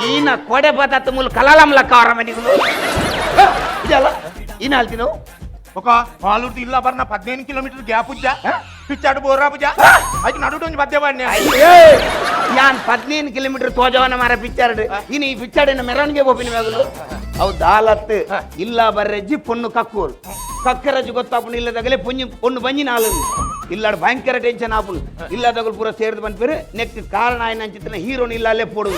ಈನ ಕೊಡೆ ಬತ್ತ ಮೂಲ ಕಲಾಲಂ ಲಕ್ಕ ಅವರ ಮನೆಗಳು ಇದಲ್ಲ ಈನ ಹೇಳ್ತೀನಿ ఒక ಹಾಲುರ್ದು ಇಲ್ಲ ಬರ್ನ 15 ಕಿಲೋಮೀಟರ್ ಗ್ಯಾಪ್ ಉಜ್ಜ ಪಿಚ್ಚಾಡು ಬೋರಾ ಪೂಜ ಅದಕ್ಕೆ ನಡುಟು ಒಂಜಿ ಮಧ್ಯ ಬಾಡ್ನೆ ಯಾನ್ 15 ಕಿಲೋಮೀಟರ್ ತೋಜವನ ಮಾರ ಪಿಕ್ಚರ್ ಇನ್ನು ಈ ಪಿಕ್ಚರ್ಡಿನ ಮೆರವಣಿಗೆ ಬೋಪಿನ ಮ್ಯಾಗಲು ಅವು ದಾಲತ್ ಇಲ್ಲ ಬರ್ರೆಜ್ಜಿ ಪೊಣ್ಣು ಕಕ್ಕೂರು ಕಕ್ಕರಜ್ಜಿ ಗೊತ್ತಾಪುಂಡು ಇಲ್ಲದಾಗಲೇ ಪೊಂಜಿ ಪೊಣ್ಣು ಬಂಜಿ ನಾಲು ಇಲ್ಲಾಡು ಭಯಂಕರ ಟೆನ್ಷನ್ ಆಪುಂಡು ಇಲ್ಲದಾಗಲು ಪೂರ ಸೇರ್ದು ಬಂದ್ಪೇರು ನೆಕ್ಸ್ಟ್ ಕಾರಣ ಆಯ್ನ ಹೀರೋನ್ ಇಲ್ಲ ಅಲ್ಲೇ ಪೋಡು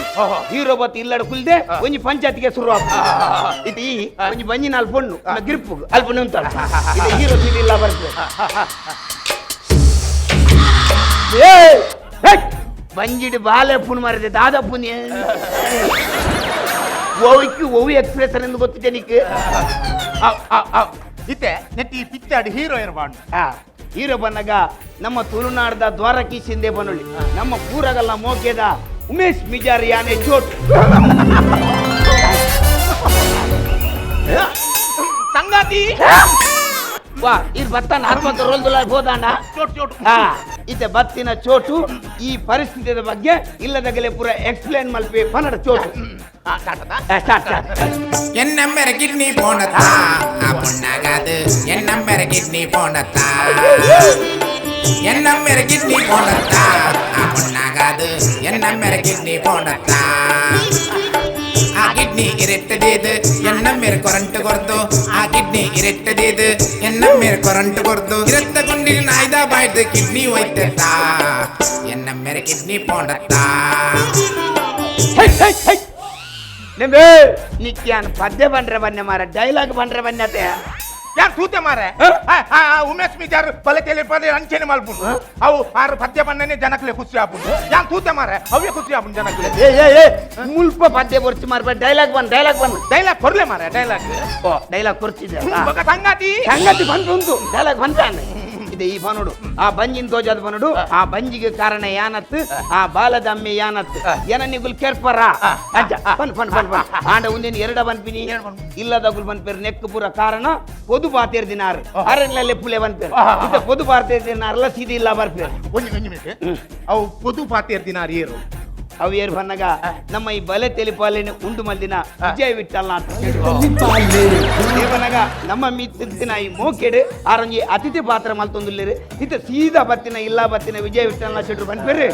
ಹೀರೋ ಬತ್ತು ಇಲ್ಲಾಡು ಕುಲ್ದೆ ಒಂಜಿ ಪಂಚಾಯತ್ಗೆ ಶುರು ಆಪು ಇದು ಈ ಒಂಜಿ ಬಂಜಿ ನಾಲ್ ಪೊಣ್ಣು ಗಿರ್ಪು ಅಲ್ಪ ನಿಂತಾಳ ಇದು ಹೀರೋ ಸೀಟ್ ಇಲ್ಲ ಬರ್ತದೆ ಬಂಜಿಡು ಬಾಲೆ ಪುಣ್ ಮಾರಿದೆ ದಾದಾ ಪುಣ್ಯ ಓವಿக்கு ಓವಿ ಎಕ್ಸ್ಪ್ರೆಸ್ ಎಂದು ಗೊತ್ತಿದೆ ನಿಕ್ ಇತ್ತೆ ನೆಟ್ಟಿ ಪಿಕ್ಚರ್ ಹೀರೋ ಇರಬಾರ್ದು ಹೀರೋ ಬಂದಾಗ ನಮ್ಮ ತುಳುನಾಡದ ದ್ವಾರಕಿ ಶಿಂದೆ ಬನ್ನುಳ್ಳಿ ನಮ್ಮ ಪೂರಗಲ್ಲ ಮೋಕೆದ ಉಮೇಶ್ ಮಿಜಾರ್ ಯಾನೆ ಚೋಟ್ ಸಂಗಾತಿ ವಾ ಇದು ಬತ್ತಾನ ಆತ್ಮಹತ್ಯೆ ರೋಲ್ದುಲ ಹೋದಾಣ ಚೋಟ್ ಚೋಟ್ ಇತ್ತೆ ಬತ್ತಿನ ಚೋಟು ಈ ಪರಿಸ್ಥಿತಿಯ ಬಗ್ಗೆ ಇಲ್ಲದಾಗಲೇ ಪೂರ ಎಕ್ಸ್ಪ್ಲೇನ್ ಮಲ್ಪೆ ಪನ್ನಡ ಚೋಟು ಎನ್ನಮ್ಮೆರ ಕಿಡ್ನಿ போனதா ಆ பொண்ணாகாது ಎನ್ನಮ್ಮೆರ ಕಿಡ್ನಿ போனதா ಎನ್ನಮ್ಮೆರ ಕಿಡ್ನಿ போனதா ಆ பொண்ணாகாது ಎನ್ನಮ್ಮೆರ ಕಿಡ್ನಿ போனதா ಆ ಕಿಡ್ನಿ ಇರೆಟ್ಟದೇದು ಎನ್ನಮ್ಮೆರ ಕೊರಂಟು ಕೊರ್ದು ಆ ಕಿಡ್ನಿ ಇರೆಟ್ಟದೇದು ಎನ್ನಮ್ಮೆರ ಕೊರಂಟು ಕೊರ್ದು ಇರತ್ತ ಗುಂಡಿಲ್ ನಾಯ್ದ ಬಾಯ್ದು ಕಿಡ್ನಿ ಒಯ್ತತ್ತಾ ಎನ್ನಮ್ಮೆರ ಕಿಡ್ನಿ போனதா ನಿಕ್ಯಾನ್ ಪದ್ಯ ಬಂದ್ರೆ ಬನ್ನೆ ಮಾರ ಡೈಲಾಗ್ ಬಂದ್ರೆ ಬನ್ನೆ ಯಾರು ತೂತೆ ಮಾರೆ ಉಮೇಶ್ ಮಿಜಾರ್ ಬಲೆ ತೆಲೆ ಪದೇ ಅಂಚೆನೆ ಮಲ್ಪುಂಡು ಅವು ಆರು ಪದ್ಯ ಬಣ್ಣನೆ ಜನಕ್ಲೆ ಖುಷಿ ಆಪುಂಡು ಯಾನ್ ತೂತೆ ಮಾರೆ ಅವೇ ಖುಷಿ ಆಪುಂಡು ಜನಕ್ಲೆ ಏ ಏ ಏ ಮುಲ್ಪ ಪದ್ಯ ಬರ್ಚಿ ಮಾರ ಡೈಲಾಗ್ ಬಂದ್ ಡೈಲಾಗ್ ಬಂದ್ ಡೈಲಾಗ್ ಕೊರ್ಲೆ ಮಾರೆ ಡೈಲಾಗ್ ಓ ಡೈಲಾಗ್ ಕೊರ್ಚಿದೆ ಸಂಗಾತಿ ಸಂಗಾತಿ ಬಂತು ಉಂಟು ಡೈಲಾಗ್ ಬಂತಾನೆ ಇದೆ ಈ ಬನುಡು ಆ ಬಂಜಿನ ತೋಜಾದ ಬನುಡು ಆ ಬಂಜಿಗೆ ಕಾರಣ ಯಾನತ್ ಆ ಬಾಲದಮ್ಮೆ ಯಾನತ್ ಏನ ನಿಗುಲ್ ಕೆರ್ಪರ ಅಜ್ಜ ಬನ್ ಬನ್ ಬನ್ ಬನ್ ಆಂಡ ಒಂದೇನು ಎರಡ ಬನ್ಪಿನಿ ಇಲ್ಲದಗುಲ್ ಬನ್ಪೇರು ನೆಕ್ ಪೂರ ಕಾರಣ ಪೊದು ಪಾತೇರ್ ದಿನಾರು ಅರಣ್ಯಲ್ಲೇ ಪುಲೆ ಬನ್ಪೇರು ಇತ್ತ ಪೊದು ಪಾತೇರ್ ದಿನಾರಲ್ಲ ಸೀದಿ ಇಲ್ಲ ಬರ್ಪೇರು ಒಂಜಿ ಒಂಜಿ ಮಿನಿಟ್ ಅವು ಪೊದು ಪಾತೇರ್ ದಿನಾರು ಏರು ಅವು ಏರು ಬನ್ನಗ ನಮ್ಮ ಈ ಬಲೆ ತೆಲಿಪಾಲೇನೆ ಉಂಡು ಮಲ್ದಿನ ವಿಜಯ ವಿಠಲ್ನ ದೇವನಗ ನಮ್ಮ ಮಿತ್ತಿನ ಈ ಮೋಕೆಡು ಆರಂಜಿ ಅತಿಥಿ ಪಾತ್ರ ಮಲ್ತೊಂದುಲ್ಲೇರು ಇತ್ತ ಸೀದಾ ಬತ್ತಿನ ಇಲ್ಲ ಬತ್ತಿನ ವಿಜಯ ವಿಠಲ್ನ ಶೆಟ್ರು ಬನ್ಪೇರು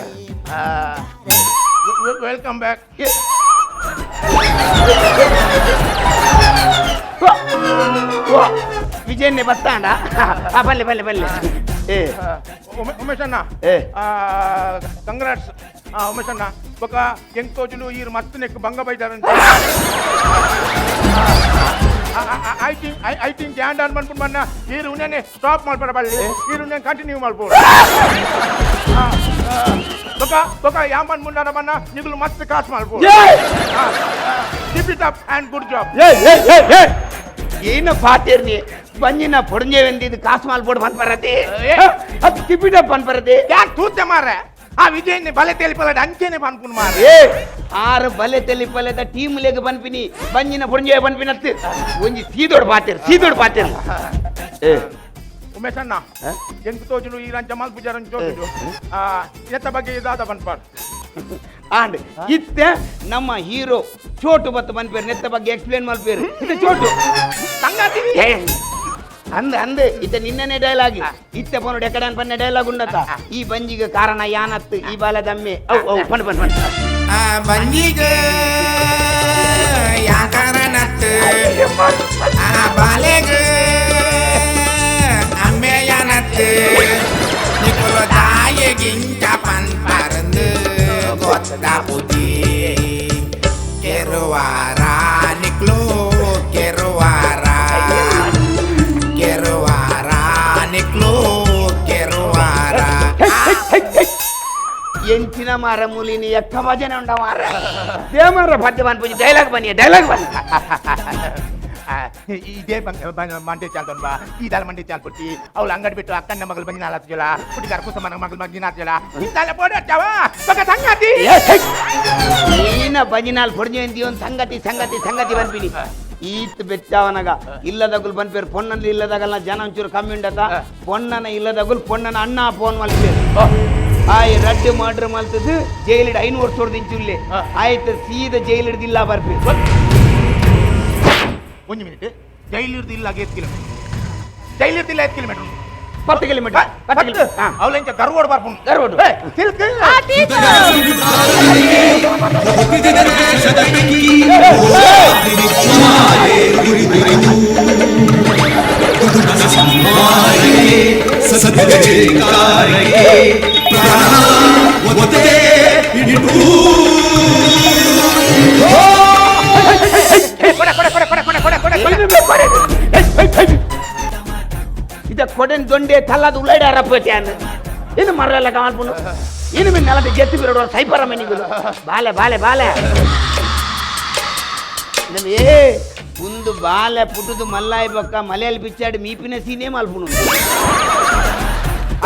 welcome back. ವಿಜಯನ್ನೇ ಬತ್ತಾಂಡ ಬಲ್ಲೆ ಬಲ್ಲೆ ಬಲ್ಲೆ. ಏ ಉಮೇಶ್ ಅಣ್ಣ ಕಂಗ್ರಾಟ್ಸ್. ಉಮೇಶ್ ಅಣ್ಣ ಬೊಕ ಎಂಕ್ ತೋಜುಲು ಈರ್ ಮಸ್ತ್ ನೆಕ್ ಬಂಗ ಬೈದಾರಂತ. I think I think ಯಾಂಡ್ ಆನ್ ಪನ್ಪುಂಡು ಮನ್ನ ಈರ್ ಉನ್ಯನೆ ಸ್ಟಾಪ್ ಮಲ್ಪಡ ಬಲ್ಲೆ, ಈರ್ ಉನ್ಯನೆ ಕಂಟಿನ್ಯೂ ಮಲ್ಪೋಡು. ಬೊಕ ಬೊಕ ಯಾನ್ ಪನ್ಪುಂಡಾನ ಮನ್ನ ನಿಗುಲು ಮಸ್ತ್ ಕಾಸ್ ಮಲ್ಪೋಡು. Keep it up and good job. ಏನ ಪಾತೇರ್ನಿ ಬಂಜಿನ ಪೊಡಂಜೆ ಕಾಸು ಮಾಲ್ಪೋಡು ಪನ್ಪರತೆ ಅದು ಕೀಪ್ it up ಪನ್ಪರತೆ ಯಾಕೆ ತೂತೆ ಮಾರ್ರೆ ಆ ವಿಜಯ್ ಬಲೆ ತೆಲಿಪಲದ ಅಂಚೆನೆ ಪನ್ಪುಂಡು ಮಾರ್ರೆ. ಆರು ಬಲೆ ತೆಲಿಪಲದ ಟೀಮ್ ಲೇಗ್ ಪನ್ಪಿನಿ ಬಂಜಿನ ಪೊಡಂಜೆ ಪನ್ಪಿನತ್ತು ಒಂಜಿ ಸೀದೋಡು ಪಾತೇರು ಸೀದೋಡು ಪಾತೇರು. ಉಮೇಶ್ ಅಣ್ಣ ಎಂಕ್ ತೋಜುಲು ಈ ರಂಚ ಮಲ್ಪುಜಾರನ್ ತೋಜುಲು ಎತ್ತ ಬಗ್ಗೆ ಇದಾದ ಪನ್ಪಾಡು ಆಂಡ್ ಇತ್ತೆ ನಮ್ಮ ಹೀರೋ ಚೋಟು ಬತ್ತು ಪನ್ಪೇರು ನೆತ್ತ ಬಗ್ಗೆ ಎಕ್ಸ್ಪ್ಲೇನ್ ಮಲ್ಪೇರು. ಇದು ಚೋಟು ಸಂಗಾತಿ ಅಂದ ಅಂದ ಇತ್ತ ನಿನ್ನೆ ಡೈಲಾಗ್ ಇತ್ತೆ ಪೋನು ಎಕಡೆ ಪನ್ನೆ ಡೈಲಾಗ್ ಉಂಡತ. ಈ ಬಂಜಿಗೆ ಕಾರಣ ಯಾನತ್ತು ಈ ಬಾಲದಮ್ಮೆ ಅವು ಅವು ಪನ್ ಪನ್ ಪನ್ ಆ ಬಂಜಿಗೆ ಯಾ ಕಾರಣತ್ತು ಆ ಬಾಲೆಗೆ ಅಮ್ಮೆ ಯಾನತ್ತು ನಿಕೊಲೋ ತಾಯಿಗಿಂತ ಪನ್ಪರಂದು ಗೊತ್ತಾಪುದಿ ಕೆರುವಾರ ನಿಕ್ಲು ಕೆರುವಾರ ಕೆರುವಾರ ನಿಕ್ಲು ಕೆರುವಾರ. ಎಂಚಿನ ಮಾರ ಮೂಲಿನಿ ಎಕ್ಕ ಭಜನೆ ಉಂಡ ಮಾರ ದೇಮಾರ ಪದ್ಯ ಪನ್ಪುಜಿ ಡೈಲಾಗ್ ಬನ್ನಿ ಡೈಲಾಗ್ ಬನ್ನಿ. ಇದೇ ಮಂಡೆ ಚಾಲ್ತನ್ ಬಾ ಈ ದಾಲ ಮಂಡೆ ಚಾಲ್ ಪುಟ್ಟಿ ಅವಳು ಅಂಗಡಿ ಬಿಟ್ಟು ಅಕ್ಕನ ಮಗಳು ಬಂದಿನ ಆಲತ್ತಿಲ್ಲ ಪುಟ್ಟಿಗಾರ ಕುಸಮನ ಮಗಳು ಬಂದಿನ ಆತಿಲ್ಲ ಇಂತಾಲ ಪೋಡ ಚಾವ ಬಕ ಸಂಗತಿ ಈನ ಬಂಜಿನಾಲ್ ಪೊಡ್ಜೆ ಒಂದು ಸಂಗತಿ ಸಂಗತಿ ಸಂಗತಿ ಬನ್ಪಿನಿ ಈತ್ ಬೆಚ್ಚಾವನಗ ಇಲ್ಲದಗುಲ್ ಬನ್ಪೇರು ಪೊಣ್ಣನ ಇಲ್ಲದಾಗಲ್ಲ ಜನ ಒಂಚೂರು ಕಮ್ಮಿ ಉಂಡತ ಪೊಣ್ಣನ ಇಲ್ಲದಗುಲ್ ಪೊಣ್ಣನ ಅಣ್ಣ ಫೋನ್ ಮಲ್ಪೇರು ಆಯ್ ರಡ್ಡು ಮರ್ಡರ್ ಮಲ್ತದ್ದು ಜೈಲಿಡ್ 5 ವರ್ಷ ಇಂಚುಲ್ಲೆ ಆಯ್ತು ಸೀದ ಜೈಲಿಡ್ದಿಲ್ಲ ಬರ್ಪಿ. ಒಂದು ಮಿನಿಟ್ ಜೈಲಿರ್ದು ಇಲ್ಲ 8 ಕಿಲೋಮೀಟರ್ ಜೈಲಿರ್ದಿಲ್ಲ 8 ಕಿಲೋಮೀಟರ್ 10 ಕಿಲೋಮೀಟರ್ 10 ಅವಳೆಂಚ ಗರ್ವೋಡ್ ಬರ್ಪುಂಡು ಗರ್ವೋಡು ಸಿಲ್ಕ್ ಇದ ಕೊಡೆನ್ ದೊಂಡೆ ತಲ್ಲದ ಉಳ್ಳಾಡಾರಪ್ಪ ಇನ್ನು ಮರಲ್ಲ ಕಾಲ್ಪುನು ಇನ್ನು ಮಿನ್ ನೆಲದ ಜೆತ್ತು ಬಿರೋಡು ಸೈಪರ ಮನಿಗಳು ಬಾಲೆ ಬಾಲೆ ಬಾಲೆ ಏ ಒಂದು ಬಾಲೆ ಪುಟ್ಟುದು ಮಲ್ಲಾಯಿ ಬಕ್ಕ ಮಲೆಯಲ್ಲಿ ಬಿಚ್ಚಾಡಿ ಮೀಪಿನ ಸೀನೆ ಮಲ್ಪುನು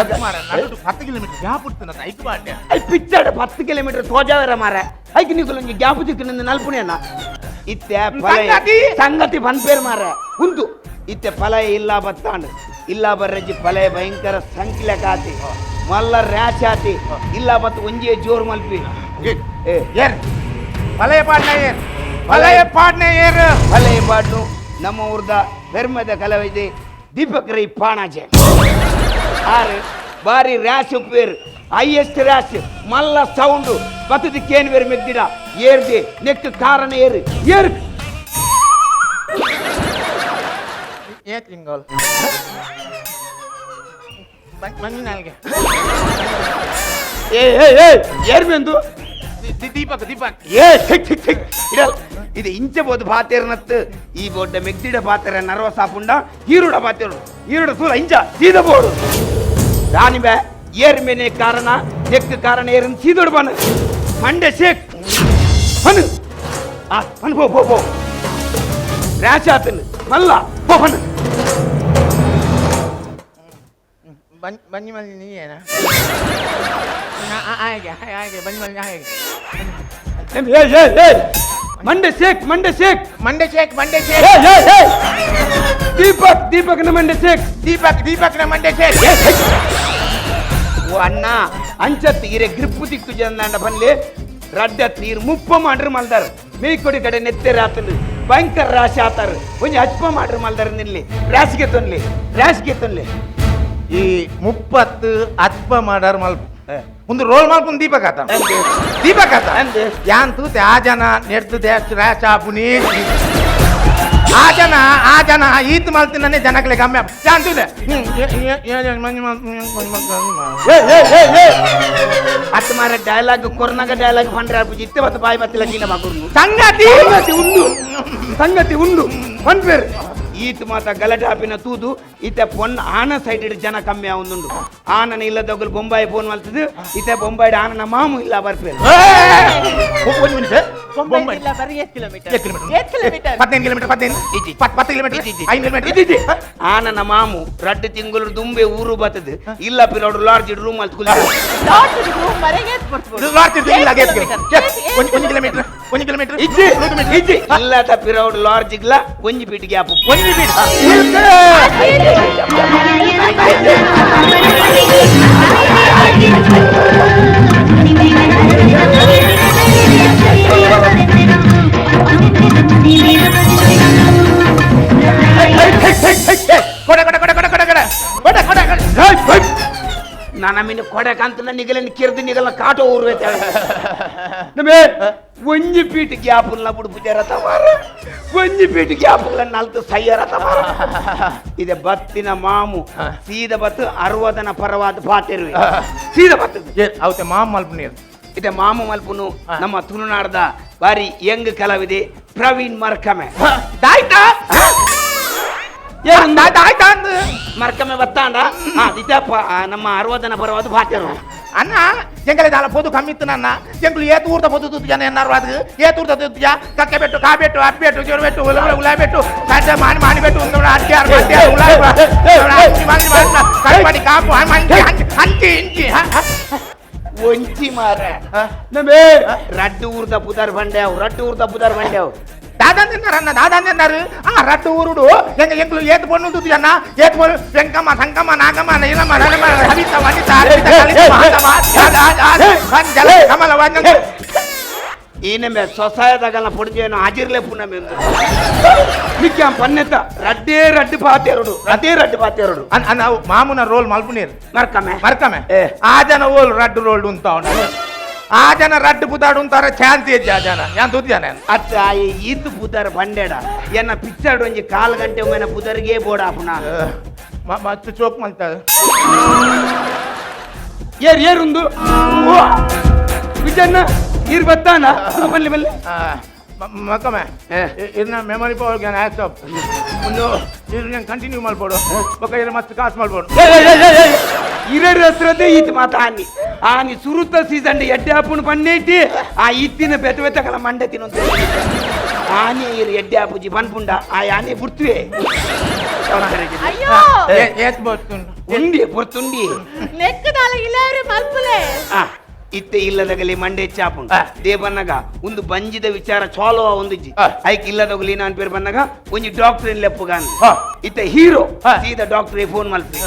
10 ಕಿಲೋಮೀಟರ್ ಗ್ಯಾಪ್ ಉಡ್ತನ ಐಕ್ ಬಾಂಡೆ I ಪಿಚ್ಚಾಡು 10 ಕಿಲೋಮೀಟರ್ ತೋಜಾವರ ಮಾರ ಐಕ್ ನಿಗುಲೊಂಜಿ ಗ್ಯಾಪ್ ತಿಕ್ಕುನ ನಲ್ಪುನೆ ಅಣ್ಣ ಇತ್ತೆ ಫಲ ಸಂಗತಿ ಪನ್ಪೇರು ಮಾರ ಉಂದು ಇತ್ತೆ ಫಲ ಇಲ್ಲ ಬತ್ತಾಂಡು ಇಲ್ಲ ಬರ್ರಜ್ಜಿ ಫಲ ಭಯಂಕರ ಸಂಕಿಲ ಕಾತಿ ಮಲ್ಲ ರ್ಯಾಶ್ ಆತಿ ಇಲ್ಲ ಬತ್ತು ಒಂಜೇ ಜೋರು ಮಲ್ಪಿ ಏರ್ ಫಲಯ ಪಾಡ್ನ ಏರ್ ಫಲಯ ಪಾಡ್ನ ಏರ್ ಫಲಯ ಪಾಡ್ನು ನಮ್ಮ ಊರ್ದ ಪೆರ್ಮದ ಕಲವಿದೆ ದೀಪಕ್ ರೈ ಪಾಣಾಜೆ ಆರು ಬಾರಿ ರ್ಯಾಶ್ ಉಪ್ಪೇರು ಹೈಯೆಸ್ಟ್ ರ್ಯಾಶ್ ಮಲ್ಲ ಸೌಂಡು ಬತ್ತದ ಕೇನ್ ಬೇರೆ ಮೆದ್ದಿಡ ಏರ್ದೆ ನೆಕ್ ಕಾರಣ ಏರು ಏರು ಏ ತಿಂಗಳು ಬಂಜಿನಾಲ್ಗೆ ಏ ಏ ಏ ಏರ್ಮೆಂದು ದೀಪಕ್ ದೀಪಕ್ ಏ ಠಿಕ್ ಠಿಕ್ ಠಿಕ್ ಇಡಲ್ ಇದು ಇಂಚ ಬೋದು ಬಾತೇರ್ನತ್ತು ಈ ಬೋಡ್ಡ ಮೆಗ್ದಿಡ ಬಾತೆರ ನರ್ವಸ್ ಆಪುಂಡ ಹೀರುಡ ಬಾತೇರು ಹೀರುಡ ಸೂಲ ಇಂಚ ಸೀದ ಬೋಡು ರಾಣಿ ಬೇ ಏರ್ಮೆನೆ ಕಾರಣ ನೆಕ್ ಕಾರಣ ಏರನ್ ಸೀದೋಡು ಬನ್ ಮಂಡೆ ಶೇಕ್ ಬನ್ ಆ ಬನ್ ಪೋ ಪೋ ಪೋ ರ್ಯಾಶ್ ಆತನು ಮಲ್ಲ ಪೋ ಬನ್ ಬನ್ನಿ ಮಲ್ಲಿ ನೀಯೇನಾ ಆಯ್ಗೆ ಆಯ್ಗೆ ಬನ್ನಿ ಮಲ್ಲಿ ಆಯ್ಗೆ ಏ ಏ ಏ ಮಂಡೆ ಶೇಕ್ ಮಂಡೆ ಶೇಕ್ ಮಂಡೆ ಶೇಕ್ ಮಂಡೆ ಶೇಕ್ ಏ ಏ ಏ ದೀಪಕ್ ದೀಪಕ್ ನ ಮಂಡೆ ಶೇಕ್ ದೀಪಕ್ ದೀಪಕ್ ನ ಮಂಡೆ ಶೇಕ್ ಓ ಅಣ್ಣ ಅಂಚತ್ ಇರೆ ಗ್ರಿಪ್ ದಿಕ್ಕು ಜನ ಬನ್ಲಿ ರಡ್ಡ ತೀರ್ ಮುಪ್ಪ ಮಾಡ್ರಿ ಮಲ್ದಾರ ಮೇಯ್ಕೊಡಿ ಕಡೆ ನೆತ್ತೆರ ಆತನು ಭಯಂಕರ ರಾಶಿ ಆತಾರ ಒಂಜಿ ಹಚ್ಪ ಮಾಡ್ರಿ ಮಲ್ದಾರ ನಿಲ್ಲಿ ರಾಶಿಗೆ ತೊನ್ಲಿ ರಾಶಿಗೆ ತೊನ್ಲಿ ಈ 30 ಅತ್ಪ ಮಾಡಾರ ಮಲ್ಪ ಒಂದು ರೋಲ್ ಮಲ್ಪುನ್ ದೀಪಕ್ ಆತ ದೀಪಕ್ ಆತ ಯಾನ್ ತೂತೆ ಆ ಜನ ನೆಡ್ದು ರ್ಯಾಶ್ ಆಪುನಿ ಆ ಜನ ಈತ್ ಮಲ್ತಿನೇ ಜನಗಳಿಗೆ ಗಮ್ಯ ಅಂತಿದೆ. ಅತ್ತ ಮಾರ ಡೈಲಾಗ್ ಕೊರ್ನಾಗ ಡೈಲಾಗ್ ಪಂಡ್ರೆ ಇತ್ತೆ ಬತ್ತ ಬಾಯಿ ಬತ್ತಿಲ್ಲ ಚೀನ ಬಾಕುರ್ನು ಸಂಗತಿ ಸಂಗತಿ ಉಂಡು ಸಂಗತಿ ಉಂಡು ಪನ್ಪೇರು ಈತ್ ಮಾತ ಗಲಾಟೆ ಹಾಪಿನ ತೂದು ಇತ್ತೆ ಪೊನ್ ಆನ ಸೈಡ್ ಜನ ಕಮ್ಮಿ ಆವೊಂದುಂಡು. ಆನನ ಇಲ್ಲದೊಗಲು ಬೊಂಬಾಯಿ ಫೋನ್ ಮಲ್ತದು ಇತ್ತೆ ಬೊಂಬಾಯಿ ಆನನ ಮಾಮು ಇಲ್ಲ ಬರ್ಪೇರು. ಆನನ ಮಾಮು ರಡ್ಡು ತಿಂಗಳು ದುಂಬೆ ಊರು ಬತ್ತದು ಇಲ್ಲ ಪಿರೋಡು ಲಾಡ್ಜ್ ರೂಮ್ ಅಲ್ಲಿ ಇಲ್ಲದ ಪಿರೋಡು ಲಾಡ್ಜ್ ಇಲ್ಲ ಒಂಜಿ ಪೀಟ್ ಗ್ಯಾಪ್ ಒಂಜಿ ಪೀಟ್. ನನ್ನ ಕೊಡಕಂತ ನಿಗಲನ್ನು ಕಿರ್ದು ನಿಗಲ ಕಾಟೋ ಊರು ನಮೇ ಒಂಜಿ ಪೀಟ್ ಗ್ಯಾಪುಲ್ಲ ಬುಡ್ಪುಜಾರ ತಮಾರ ಒಂಜಿ ಪೀಟ್ ಗ್ಯಾಪುಲ್ಲ ನಲ್ತು ಸಯ್ಯರ ತಮಾರ. ಇದೆ ಬತ್ತಿನ ಮಾಮು ಸೀದ ಬತ್ತು ಅರವದನ ಪರವಾದ ಪಾತಿರುವೆ ಸೀದ ಬತ್ತು ಅವತ್ತೆ ಮಾಮು ಮಲ್ಪುನೀರು. ಇದೆ ಮಾಮು ಮಲ್ಪುನು ನಮ್ಮ ತುಳುನಾಡ್ದ ಬಾರಿ ಯಂಗ್ ಕಲಾವಿದೆ ಪ್ರವೀಣ್ ಮರ್ಕಮೆ. ದಾಯ್ತಾ ಮರ್ಕಮೆ ಬತ್ತಾಂಡ ಇದಪ್ಪ ನಮ್ಮ ಅರವದನ ಪರವಾದ ಪಾತಿರು. ಅಣ್ಣ ಎಂಗಲೆ ದಾಲ ಪೋದು ಕಮ್ಮಿತ್ತು ನನ್ನ ಎಂಗ್ಲು ಏತು ಊರ್ದ ಪೋದು ತೂತು ಜನ ಎನ್ನಾರು ಅದು ಏತು ಊರ್ದ ತೂತು ಕಕ್ಕೆ ಬೆಟ್ಟು ಕಾಬೆಟ್ಟು ಅಬ್ಬೆಟ್ಟು ಜೋರ್ಬೆಟ್ಟು ಉಲಾಬೆಟ್ಟು ಕಡ್ಡ ಮಾಣಿ ಮಾಣಿಬೆಟ್ಟು ಅಡ್ಯಾರು ಮಾಣಿ ಕಾಪು ಅಂಚಿ ಇಂಚಿ ಒಂಚಿ ಮಾರ ನಮೇ ರಡ್ಡು ಊರ್ದ ಪುದಾರ್ ಬಂಡ್ಯಾವು ರಡ್ಡು ಊರ್ದ ಪುದಾರ್ ಬಂಡ್ಯಾವು ದಾದಾಂದಿన్నారు ದಾದಾಂದಿన్నారు ಆ ರಡ್ಡು ಊರುಡು ಎಂಗ ಎಂಗ್ಲು ಏತು ಪೊಣ್ಣು ತೂತು ಜನ ಏತು ಪೊಣ್ಣು ವೆಂಕಮ್ಮ ಸಂಕಮ್ಮ ನಾಗಮ್ಮ ನೀಲಮ್ಮ ರಣಮ್ಮ ಹರಿತ ವನಿತ ಅರ್ಪಿತ ಕಲಿತ ಮಹಾತಮ ಜಲ ಕಮಲ ವಂಜ ಈನೆಂಬೆ ಸೊಸಾಯದಾಗಲ್ಲ ಪೊಡಿಜೇನು ಅಜಿರ್ಲೆ ಪುನಮೆ ನಿಕ್ಯಾಂ ಪನ್ನೆತ್ತ ರಡ್ಡೇ ರಡ್ಡು ಪಾತೆರಡು ರಡ್ಡೇ ರಡ್ಡು ಪಾತೆರಡು ನಾವು ಮಾಮೂನ ರೋಲ್ ಮಲ್ಪುನೀರು ಮರ್ಕಮೆ ಮರ್ಕಮೆ ಆ ಜನ ಓಲ್ ರಡ್ಡು ರೋಲ್ ಉಂತಾವಣ ಆ ಜನ ರಡ್ಡು ಪುದಾಡು ಉಂತಾರ ಚಾನ್ಸ್ ಇಜ್ಜಿ ಆ ಜನ ಯಾನ್ ತೂತು ಜನ ಅತ್ತ ಈತು ಪುದಾರ್ ಬಂಡೆಡ ಎನ್ನ ಪಿಕ್ಚರ್ ಒಂಜಿ ಕಾಲು ಗಂಟೆ ಒಮ್ಮೆ ಪುದರ್ಗೆ ಬೋಡ ಆಪುನ ಮತ್ತೆ ಚೋಕ್ ಮಲ್ತಾರೆ ಏರ್ ಏರುಂದು ವಿಜಯಣ್ಣ ನೀರು ಬತ್ತಾನ ಬಲ್ಲಿ ಬಲ್ಲಿ ಮಕ್ಕಮೆ ಇದನ್ನ ಮೆಮೊರಿ ಪವರ್ ಜ್ಞಾನ ಆ್ಯಪ್ ಒಂದು ಇದನ್ನ ಕಂಟಿನ್ಯೂ ಮಾಡ್ಬೋದು ಬೊಕ್ಕ ಇದನ್ನ ಮತ್ತೆ ಕಾಸು ಮಾಡ್ಬೋದು. ಇರರ್ ಹೆಸರದ್ದೇ ಈತ ಮಾತ ಆನಿ ಆನಿ ಸುರುತ ಸೀಸನ್ ಎಡ್ಡೆ ಆಪುಣ ಪನ್ನೇಟಿ ಆ ಇತ್ತಿನ ಬೆತ್ತ ಬೆತ್ತಕಲ ಮಂಡೆ ತಿನ್ನೊಂದು ಆನೆ ಇರು ಎಡ್ಡೆ ಆಪುಜಿ ಪನ್ಪುಂಡ ಆ ಆನೆ ಬುಡ್ತುವೆ ಅಯ್ಯೋ ಏತ್ ಬರ್ತುಂಡು ಉಂಡಿ ಬರ್ತುಂಡಿ ನೆಕ್ಕದಾಲ ಇಲ್ಲವ್ರೆ ಮಲ್ಪುಲೆ. ಇತ್ತೆ ಇಲ್ಲದಗಲಿ ಮಂಡೆ ಚಾಪುಂಡು ದೇವನ್ನಗ ಒಂದು ಬಂಜಿದ ವಿಚಾರ ಚಾಲೋ ಒಂದಿಜ್ಜಿ ಐಕ್ ಇಲ್ಲದಗಲಿ ನಾನ್ ಪೇರ್ ಬಂದಾಗ ಒಂಜಿ ಡಾಕ್ಟರ್ ಇನ್ ಲೆಪ್ಪುಗಾನ್ ಇತ್ತೆ ಹೀರೋ ಸೀದಾ ಡಾಕ್ಟರ್ ಫೋನ್ ಮಲ್ಪಿ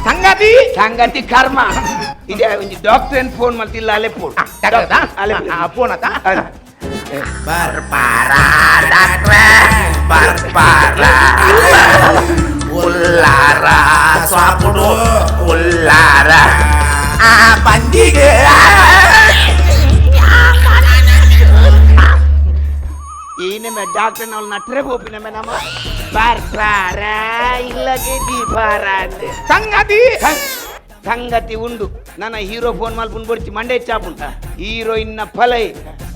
ಸಂಗತಿ ಸಂಗತಿ ಕರ್ಮ ಇದೆ ಒಂಜಿ ಡಾಕ್ಟರ್ ಏನ್ ಫೋನ್ ಮಲ್ತಿಲ್ಲ ಅಲೆಪ್ಪು ಫೋನ್ ಆತ ಬರ್ಪಾರ ಡಾಕ್ಟ್ರೇ ಬರ್ಪಾರ ಉಲ್ಲಾರ ಸ್ವಾಪುಡು ಉಲ್ಲಾರ ಆ ಬಂದಿಗೆ ಈನೆಮೆ ಡಾಕ್ಟರ್ ನಾವು ನಟ್ರೆ ಹೋಪಿನಮೆ ನಮ್ಮ ಬರ್ಪಾರ ಇಲ್ಲಗೆ ದೀಪಾರ ಅಂತ ಸಂಗತಿ ಸಂಗತಿ ಉಂಡು ನನ್ನ ಹೀರೋ ಫೋನ್ ಮಲ್ಪುಂಡು ಬಡ್ಚಿ ಮಂಡೆ ಚಾಪುಂಟ ಹೀರೋಯಿನ್ನ ಫಲೈ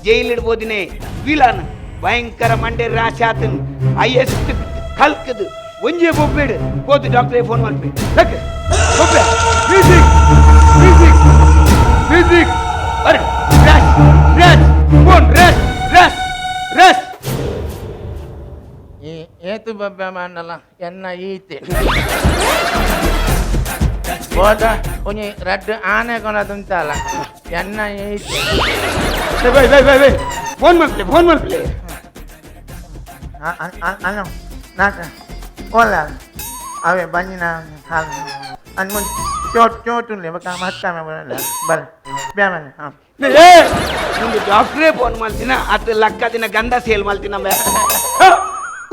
ಜೈಲಿಡ್ಬೋದಿನೇ ವಿಲನ್ ಭಯಂಕರ ಮಂಡೆ ರಾಶಿ ಆತನ್ ಹೈಯೆಸ್ಟ್ ಕಲ್ಕದು ಒಂಜೇ ಬೊಬ್ಬೇಡು ಹೋದು ಡಾಕ್ಟ್ರೇ ಫೋನ್ ಮಲ್ಪಿ ಬೊಬ್ಬೆ music music music ಅರೆ rash rash phone rash rash rash ಈ ಏತು ಬೊಬ್ಬೆ ಮಾಡಲ್ಲ ಎನ್ನ ಈತೆ ಹೋದ ಒಂಜಿ ರಡ್ಡು ಆನೆ ಕೊನದುಂತಲ್ಲ ಎನ್ನ ಈತೆ bye bye bye bye phone ಮಲ್ಪಲೆ phone ಮಲ್ಪಲೆ ಅಲ್ಲ ನಾಕ ಓಲ ಅವೇ ಬಂಜಿನ ಹಾಲು ಅನ್ಮುಂಚ್ ಚೋಟ್ ಚೋಟ್ ಉಂಡೆ ಬೊಕ್ಕ ಮತ್ತಾಮೆ ಬರಲ್ಲ ಬರ ಬ್ಯಾಮನೆ ಹಾಂ ಮುಂದೆ ಡಾಕ್ಟ್ರೇ ಫೋನ್ ಮಾಡ್ತೀನ ಅದು ಲಕ್ಕ ದಿನ ಗಂಧ ಸೇಲ್ ಮಾಡ್ತೀನ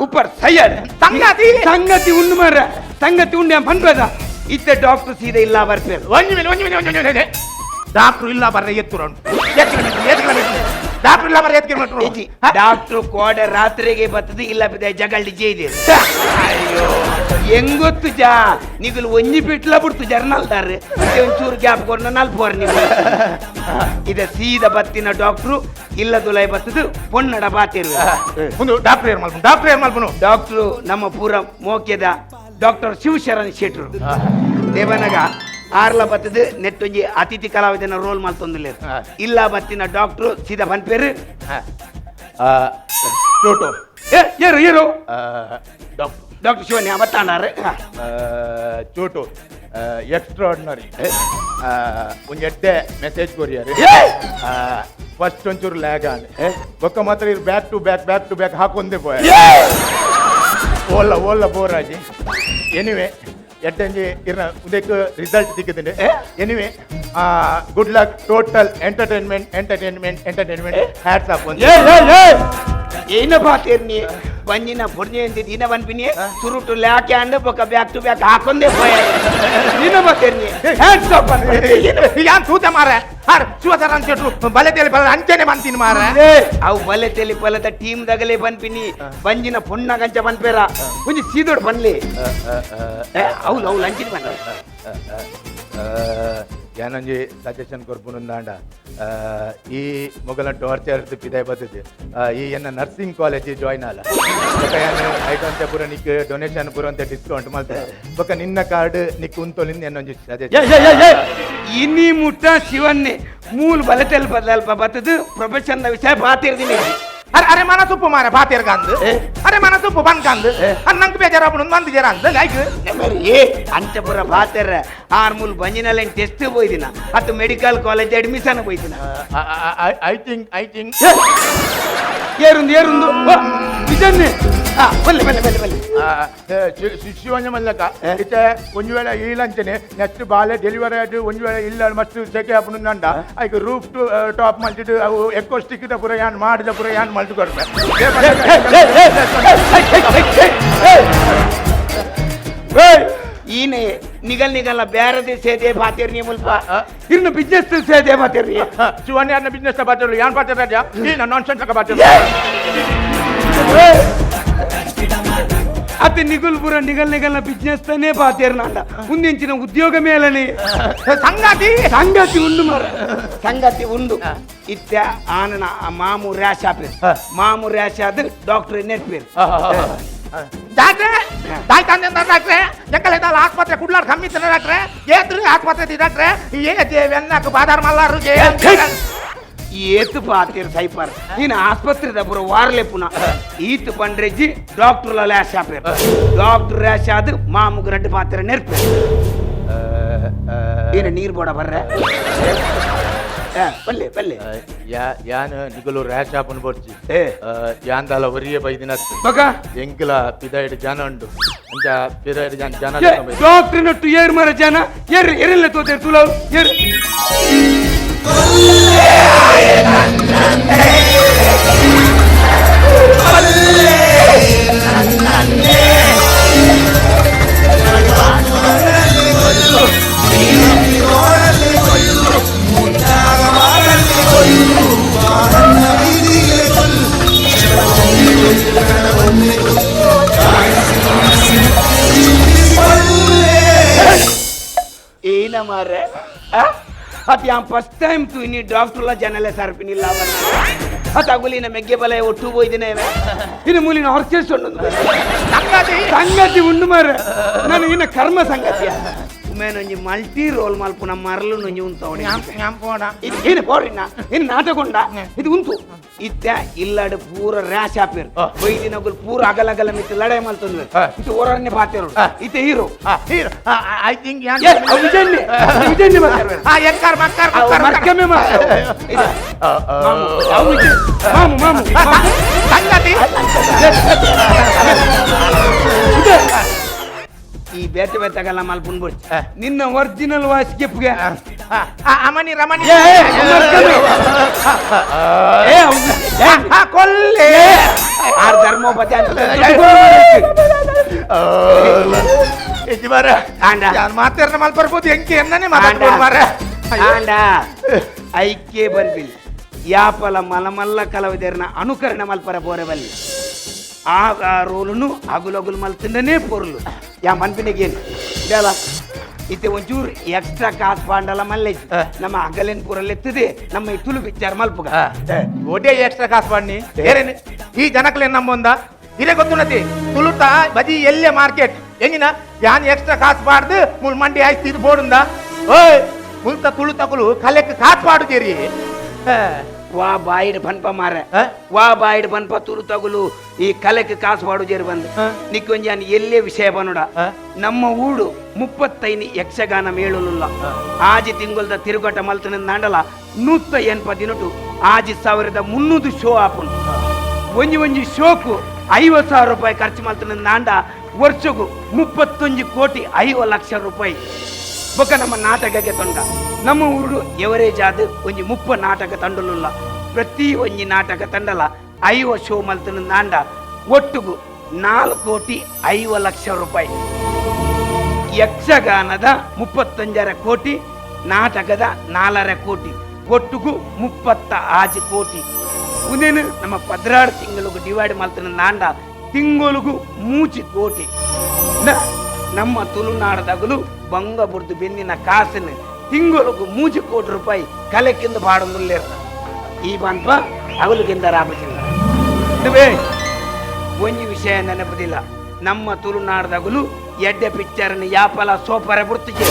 ಉಪ್ಪರ್ ಸಯ್ಯಡ್ ಸಂಗತಿ ಸಂಗತಿ ಉಂಡು ಮಾರ ಸಂಗತಿ ಉಂಡೆ ಪನ್ಪದ ಇತ್ತೆ ಡಾಕ್ಟರ್ ಸೀದಾ ಇಲ್ಲ ಬರ್ಪೇರು ಒಂಜಿ ಮೇಲೆ ಒಂಜಿ ಮೇಲೆ ಒಂಜಿ ಮೇಲೆ ಡಾಕ್ಟ್ರು ಇಲ್ಲ ಬರ್ರೆ ಎತ್ತುರ ಎತ್ತು ಕಿಲೋಮೀಟರ್ ಎತ್ತು ಕಿಲೋಮೀಟರ್ ಡಾಕ್ಟರ್ ಇಲ್ಲ ಮರ ಎತ್ಕೆ ಮಾಡ್ರು ಡಾಕ್ಟರ್ ಕೋಡೆ ರಾತ್ರಿಗೆ ಬರ್ತದೆ ಇಲ್ಲ ಬಿದ್ದ ಜಗಳ್ಳಿ ಜೈದೆ ಅಯ್ಯೋ ಹೆಂಗೊತ್ತು ಜಾ ನಿಗಲು ಒಂಜಿ ಬಿಟ್ಲ ಬಿಡ್ತು ಜರ್ನಲ್ದಾರೆ ಒಂಚೂರು ಗ್ಯಾಪ್ ಕೊಡ್ನ ನಲ್ಪೋರ್ ನೀವು ಇದ ಸೀದ ಬತ್ತಿನ ಡಾಕ್ಟ್ರು ಇಲ್ಲ ದುಲೈ ಬತ್ತದು ಪೊನ್ನಡ ಬಾತಿರು ಒಂದು ಡಾಕ್ಟರ್ ಏರ್ ಮಲ್ಪನು ಡಾಕ್ಟರ್ ಏರ್ ಮಲ್ಪನು ಡಾಕ್ಟ್ರು ನಮ್ಮ ಪೂರ ಮೋಕ್ಯದ ಡಾಕ್ಟರ್ ಶಿವಶರಣ್ ಶೆಟ್ರು ದೇವನಗ ಆರ್ಲ ಬತ್ತದು ನೆಟ್ಟೊಂಜಿ ಅತಿಥಿ ಕಲಾವಿದನ ರೋಲ್ ಮಲ್ತೊಂದಿಲ್ಲ ಇಲ್ಲ ಬತ್ತಿನ ಡಾಕ್ಟ್ರು ಸೀದಾ ಪನ್ಪೇರು ಚೋಟು ಏರು ಏರು ಡಾಕ್ಟರ್ ಡಾಕ್ಟರ್ ಶಿವಣ್ಣ ಬತ್ತಾಂಡಾರೆ ಚೋಟು ಎಕ್ಸ್ಟ್ರಾರ್ಡಿನರಿ ಒಂಜಿ ಎಡ್ಡೆ ಮೆಸೇಜ್ ಕೊರಿಯರ್ ಫಸ್ಟ್ ಒಂಚೂರು ಲ್ಯಾಗ್ ಆಂಡ್ ಬೊಕ್ಕ ಮಾತ್ರ ಇರ್ back to back back to back ಹಾಕೊಂದೇ ಪೋಯ ಓಲ್ಲ ಓಲ್ಲ ಬೋರಾಜಿ ಎನಿವೆ ಎಡ್ಡಂಜಿ ಇರ್ನ ಉದಕ್ಕೆ ರಿಸಲ್ಟ್ ಸಿಕ್ಕಿದ್ದೀನಿ anyway good luck total entertainment entertainment entertainment hats off ಏನ ಬಾತೇರ್ನಿ ಬಂಜಿನ ಪುಣ್ಯ ದಿನ ಬನ್ಪಿನಿ ಸುರುಟು ಲ್ಯಾಕೆ ಅಂಡ್ ಬೊಕ್ಕ back to back ಹಾಕೊಂದೇ ಪೋಯ ದಿನ ಬಾತೇರ್ನಿ ಹ್ಯಾಟ್ಸ್ ಆಫ್ ಯಾನ್ ತೂತ ಮಾರ ಹಾರ್ ಶಿವಸರನ್ ಶೆಟ್ರು ಬಲೆ ತೇಲಿ ಬಲ ಅಂಚನೆ ಬಂತೀನಿ ಮಾರ ಅವು ಬಲೆ ತೇಲಿ ಬಲದ ಟೀಮ್ ದಗಲೇ ಬನ್ಪಿನಿ ಬಂಜಿನ ಪುಣ್ಣ ಗಂಚ ಬನ್ಪೇರ ಒಂಜಿ ಸೀದೋಡ್ ಬನ್ಲಿ ಅವು ಅವು ಲಂಚಿನ ಬನ್ನ ಯಾನೊಂಜಿ ಸಜೆಷನ್ ಕೊರ್ಪುನುಂದಾಂಡ ಈ ಮೊಗಲ ಟಾರ್ಚರ್ ಪಿದಾಯ್ ಬರ್ತದೆ ಈ ಎನ್ನ nursing college join ಆಲ ಬೊಕ ಯಾನ್ ಐಟಂತೆ ಪೂರ ನಿಕ್ ಡೊನೇಷನ್ ಪೂರ ಅಂತ ಡಿಸ್ಕೌಂಟ್ ಮಲ್ತೆ ಬೊಕ ನಿನ್ನ ಕಾರ್ಡ್ ನಿಕ್ ಉಂತೊಲಿಂದ ಎನ್ನೊಂಜಿ ಸಜೆಷನ್ ಇನಿ ಮುಟ್ಟ ಶಿವನ್ನೇ ಮೂಲ ಬಲತೆಲ್ ಬದಲ್ಪ ಬರ್ತದೆ ಪ್ರೊಫೆಷನ್ ವಿಷಯ ಬಾತಿರ್ದಿನಿ ಅರೆ ಅರೆ ಮನ ತುಪ್ಪು ಮಾರ ಬಾತಿರ್ಗಂದು ಅರೆ ಮನ ತುಪ್ಪು ಬನ್ಕಂದು ನಂಗೆ ಬೇಜಾರಾಪುಣ ಮಂದಿ ಜರ ಅಂದ ಲೈಕ್ ಏ ಅಂಚಪುರ ಬಾತೆರ ಆರ್ ಮೂಲ ಬಂಜಿನಲ್ಲಿ ಟೆಸ್ಟ್ ಹೋಯ್ದಿನ ಅದು medical college admission ಹೋಯ್ದಿನ I think I think ಏರುಂದು ಏರುಂದು ನಿಜನ್ನೇ ಬಲ್ಲೆ ಬಲ್ಲೆ ಬಲ್ಲೆ ಬಲ್ಲೆ ಶಿವಣ್ಣ ಮಲ್ಲಕ ಇತ್ತೆ ಒಂಜಿ ವೇಳೆ ಈ ಲಂಚನೆ ನೆಕ್ಸ್ಟ್ ಬಾಲೆ ಡೆಲಿವರಿ ಆಯ್ತು ಒಂಜಿ ವೇಳೆ ಇಲ್ಲ ಮಸ್ತ್ ಸೆಕೆ ಆಪುಂಡು ನಂಡ ಐಕ್ ರೂಫ್ ಟು ಟಾಪ್ ಮಲ್ತಿಟ್ಟು ಅವು ಎಕ್ಕೋ ಸ್ಟಿಕ್ ಪೂರ ಯಾನ್ ಮಾಡಿದ ಪೂರ ಯಾನ್ ಮಲ್ತು ಕೊಡ್ಬೆ ಈನೆ ನಿಗಲ್ ನಿಗಲ್ಲ ಬೇರೆ ಸೇದೆ ಬಾತಿರ್ನಿ ಮುಲ್ಪ ಇನ್ನು ಬಿಸ್ನೆಸ್ ಸೇದೆ ಬಾತಿರ್ನಿ ಶಿವಣ್ಣ ಯಾರನ್ನ ಬಿಸ್ನೆಸ್ ಬಾತಿರ್ಲಿ ಯಾನ್ ಬಾತಿರ ಈ ನಾನ್ ಸೆನ್ಸ್ ಬಾತಿರ್ ಅತಿ ನಿಗುಲ್ ಪುರ ನಿಗಲ್ ನಿಗಲ್ನ ಬಿಸ್ನೆಸ್ ತಾನೇ ಬಾತೇರ್ನಾಂಡ ಮುಂದಿಂಚಿನ ಉದ್ಯೋಗ ಮೇಲನೆ ಸಂಗಾತಿ ಸಂಗಾತಿ ಉಂಡು ಮರ ಸಂಗಾತಿ ಉಂಡು ಇತ್ಯ ಆನನ ಮಾಮು ರ್ಯಾಶ್ ಆಪೇರ್ ಮಾಮು ರ್ಯಾಶ್ ಆದ್ರೆ ಡಾಕ್ಟರ್ ನೆಟ್ಪೇರ್ ಡಾಕ್ಟ್ರೆ ಡಾಕ್ಟರ್ ಡಾಕ್ಟ್ರೆ ಎಂಕಲ್ ಆಸ್ಪತ್ರೆ ಕುಡ್ಲಾಡ್ ಕಮ್ಮಿ ತಿನ್ನ ಡಾಕ್ಟ್ರೆ ಏತ್ರಿ ಆಸ್ಪತ್ರೆ ಡಾಕ್ಟ್ರೆ ಏ ದೇವೆನ್ನಕ್ ಬಾದಾರ್ ಮಲ್ಲಾರು ಏತು ಪಾತೀರ್ ಸೈಪರ್ ನೀನು ಆಸ್ಪತ್ರೆ ಪೂರ ವಾರ್ಲೆ ಪುನಃ ಈತು ಪಂಡ್ರೆಜ್ಜಿ ಡಾಕ್ಟರ್ ರ್ಯಾಶ್ ಆಪೇರ್ ಡಾಕ್ಟರ್ ರ್ಯಾಶ್ ಆದ್ ಮಾಮುಗ್ ರಡ್ಡು ಪಾತ್ರ ನೆರ್ಪೆ ಏನು ನೀರು ಬೋಡ ಬರ್ರೆ ಬಲ್ಲೆ ಬಲ್ಲೆ ಯಾನ್ ನಿಗಲು ರ್ಯಾಶ್ ಆಪನ್ ಬೋರ್ಚಿ ಯಾಂದಾಲ ಒರಿಯೇ ಬೈದಿನ ಬಗ ಎಂಕಲ ಪಿದಾಯ್ಡ್ ಜನ ಉಂಡು ಅಂಚ ಪಿದಾಯ್ಡ್ ಜನ ಜನ ಡಾಕ್ಟರ್ ನಟ್ಟು ಏರ್ ಮರ ಜನ ಏರ್ ಎರೆಲ್ಲ ತೋತೇರ್ ತುಲಾವ್ ಏರ್ ಏನ ಮಾರ್ರೆ ಅತ್ ಯಾನ್ ಫಸ್ಟ್ ಟೈಮ್ ತು ಇನ್ನಿ ಡಾಕ್ಟರ್ಲ ಜನಲೆ ಸರ್ಪಿನಿಲ್ಲ ಅತ್ ಅಗುಲಿನ ಮೆಗ್ಗೆ ಬಲ ಒಟ್ಟು ಹೋಯ್ದಿನ ಇನ್ನು ಮೂಲಿನ ಆರ್ಕೆಸ್ಟ್ರಾ ಉಂಡು ಸಂಗತಿ ಸಂಗತಿ ಉಂಡು ಮಾರ್ರೆ ನಾನು ಇನ್ನ ಕರ್ಮ ಸಂಗತಿಯ ಉಮೇನೊಂಜಿ ಮಲ್ಟಿ ರೋಲ್ ಮಲ್ಪುನ ಮರಲು ನೊಂಜಿ ಉಂತವಣೆ ಏನು ಪೋರಿನ ಇನ್ನು ನಾಟಕೊಂಡ ಇದು ಉಂಟು ಇತ್ತ ಇಲ್ಲಾಡು ಪೂರ ರ್ಯಾಶ್ ಆಪೇರ್ ಬೈದಿನಗುಲ್ ಪೂರ ಅಗಲಗಲ ಮಿತ್ತು ಲಡಾಯಿ ಮಲ್ತೊಂದು ಇದು ಓರನ್ನೇ ಪಾತೇರು ಇತ್ತೆ hero hero I think ವಿಜಯನ್ನೇ ವಿಜಯನ್ನೇ ಮರ್ಕಮೆ ಮಾಮು ಮಾಮು ಸಂಗತಿ ಈ ಬೇತೆ ಬೇತಗಲ್ಲ ಮಲ್ಪುನ್ ಬೋಡ್ಚಿ ನಿನ್ನ ಒರಿಜಿನಲ್ ವಾಯ್ಸ್ ಗೆಪ್ಗೆ ಅಮನಿ ರಮಣಿ ಕೊಲ್ಲೆ ಆರ್ ಧರ್ಮೋಪತಿ ಅಂತ ಮಾತಾಡ ಮಲ್ಪರ್ಬೋದು ಎಂಕೆ ಎನ್ನನೆ ಮಾತಾಡ್ಬೋದು ಮಾರ್ರೆ ಆಂಡ ಐಕೆ ಬನ್ಬಿಲ್ ಯಾಪಲ ಮಲಮಲ್ಲ ಕಲಾವಿದರನ ಅನುಕರಣೆ ಮಲ್ಪರ ಬೋರೆ ಬಲ್ಲಿ ಆ ರೋಲುನು ಅಗುಲಗುಲು ಮಲ್ತಿಂದನೇ ಪೊರ್ಲು ಯಾ ಮನ್ಪಿನಗೇನು ಇದಲ್ಲ ಇತ್ತೆ ಒಂಚೂರು ಎಕ್ಸ್ಟ್ರಾ ಕಾಸು ಪಾಂಡಲ ಮಲ್ಲೆ ನಮ್ಮ ಅಗಲೇನ್ ಪೂರಲ್ಲಿ ಎತ್ತದೆ ನಮ್ಮ ಈ ತುಳು ಪಿಕ್ಚರ್ ಮಲ್ಪುಗ. ಒಡ್ಡೆ ಎಕ್ಸ್ಟ್ರಾ ಕಾಸು ಪಾಡ್ನಿ ಏರೇನು ಈ ಜನಕ್ಲೇನ್ ನಂಬೊಂದ ಇದೇ ಗೊತ್ತುನತಿ ತುಳುತ ಬಜಿ ಎಲ್ಲೆ ಮಾರ್ಕೆಟ್ ಎಂಗಿನ ಯಾನ್ ಎಕ್ಸ್ಟ್ರಾ ಕಾಸು ಪಾಡ್ದು ಮುಲ್ ಮಂಡಿ ಆಯ್ತು ಇದು ಬೋಡುಂದ ಓಯ್ ಮುಲ್ತ ತುಳು ತಗುಲು ಕಲೆಕ್ ಕಾಸು ಪಾಡು ಜೇರಿ. ವಾ ಬಾಯಿಡ್ ಪನ್ಪ ಮಾರೆ, ವಾ ಬಾಯಿಡ್ ಪನ್ಪ ತುಳು ತಗುಲು ಈ ಕಲೆಕ್ ಕಾಸು ಪಾಡು ಜೇರಿ ಬಂದು ನಿಕ್ಕೊಂಜಿ ಯಾನ್ ಎಲ್ಲೇ ವಿಷಯ ಬನುಡ. ನಮ್ಮ ಊಡು 35 ಯಕ್ಷಗಾನ ಮೇಳುಲುಲ್ಲ ಆಜಿ ತಿಂಗೊಲ್ದ ತಿರುಗಾಟ ಮಲ್ತನ ನಾಂಡಲ 180 ದಿನಟು 6300 ಶೋ ಆಪುಂಡು. ಒಂಜಿ ಒಂಜಿ ಶೋಕು 50,000 ರೂಪಾಯಿ ಖರ್ಚು ಮಲ್ತನ ನಾಂಡ ವರ್ಷಗು 31 ಕೋಟಿ 50 ಲಕ್ಷ ರೂಪಾಯಿ. ಬೊಕ್ಕ ನಮ್ಮ ನಾಟಕಕ್ಕೆ ತೊಂಡ ನಮ್ಮ ಊರು ಎವರೇಜ್ ಆದ ಒಂಜಿ 30 ನಾಟಕ ತಂಡಲುಲ್ಲ. ಪ್ರತಿ ಒಂಜಿ ನಾಟಕ ತಂಡಲ 50 ಶೋ ಮಲ್ತನ ನಾಂಡ ಒಟ್ಟುಗು 4 ಕೋಟಿ 50 ಲಕ್ಷ ರೂಪಾಯಿ. ಯಕ್ಷಗಾನದ 35.5 ಕೋಟಿ, ನಾಟಕದ 4.5 ಕೋಟಿ, ಒಟ್ಟುಗು 36 ಕೋಟಿ. ಉದೇನು ನಮ್ಮ 16 ತಿಂಗಳಿಗೂ ಡಿವೈಡ್ ಮಲ್ತನ ನಾಂಡ ತಿಂಗಳಿಗೂ 3 ಕೋಟಿ. ನಮ್ಮ ತುಳುನಾಡದಾಗಲು ಬಂಗ ಬುರ್ದು ಬೆನ್ನಿನ ಕಾಸನ್ನು ತಿಂಗಳಿಗೂ 3 ಕೋಟಿ ರೂಪಾಯಿ ಕಲೆಕ್ಕಿಂದ ಬಾಡೊಂದುಲ್ಲೇರ್ ಈ ಬಂಪ ಅವಲಿಗಿಂದ ರಾಬಜಿಲ್ಲ. ಒಂಜಿ ವಿಷಯ ನೆನಪದಿಲ್ಲ, ನಮ್ಮ ತುಳುನಾಡದಾಗಲು ಎಡ್ಡೆ ಪಿಕ್ಚರ್ನ ಯಾಪಲ ಸೋಪರ ಬಿಡ್ತಿದ್ದೆ.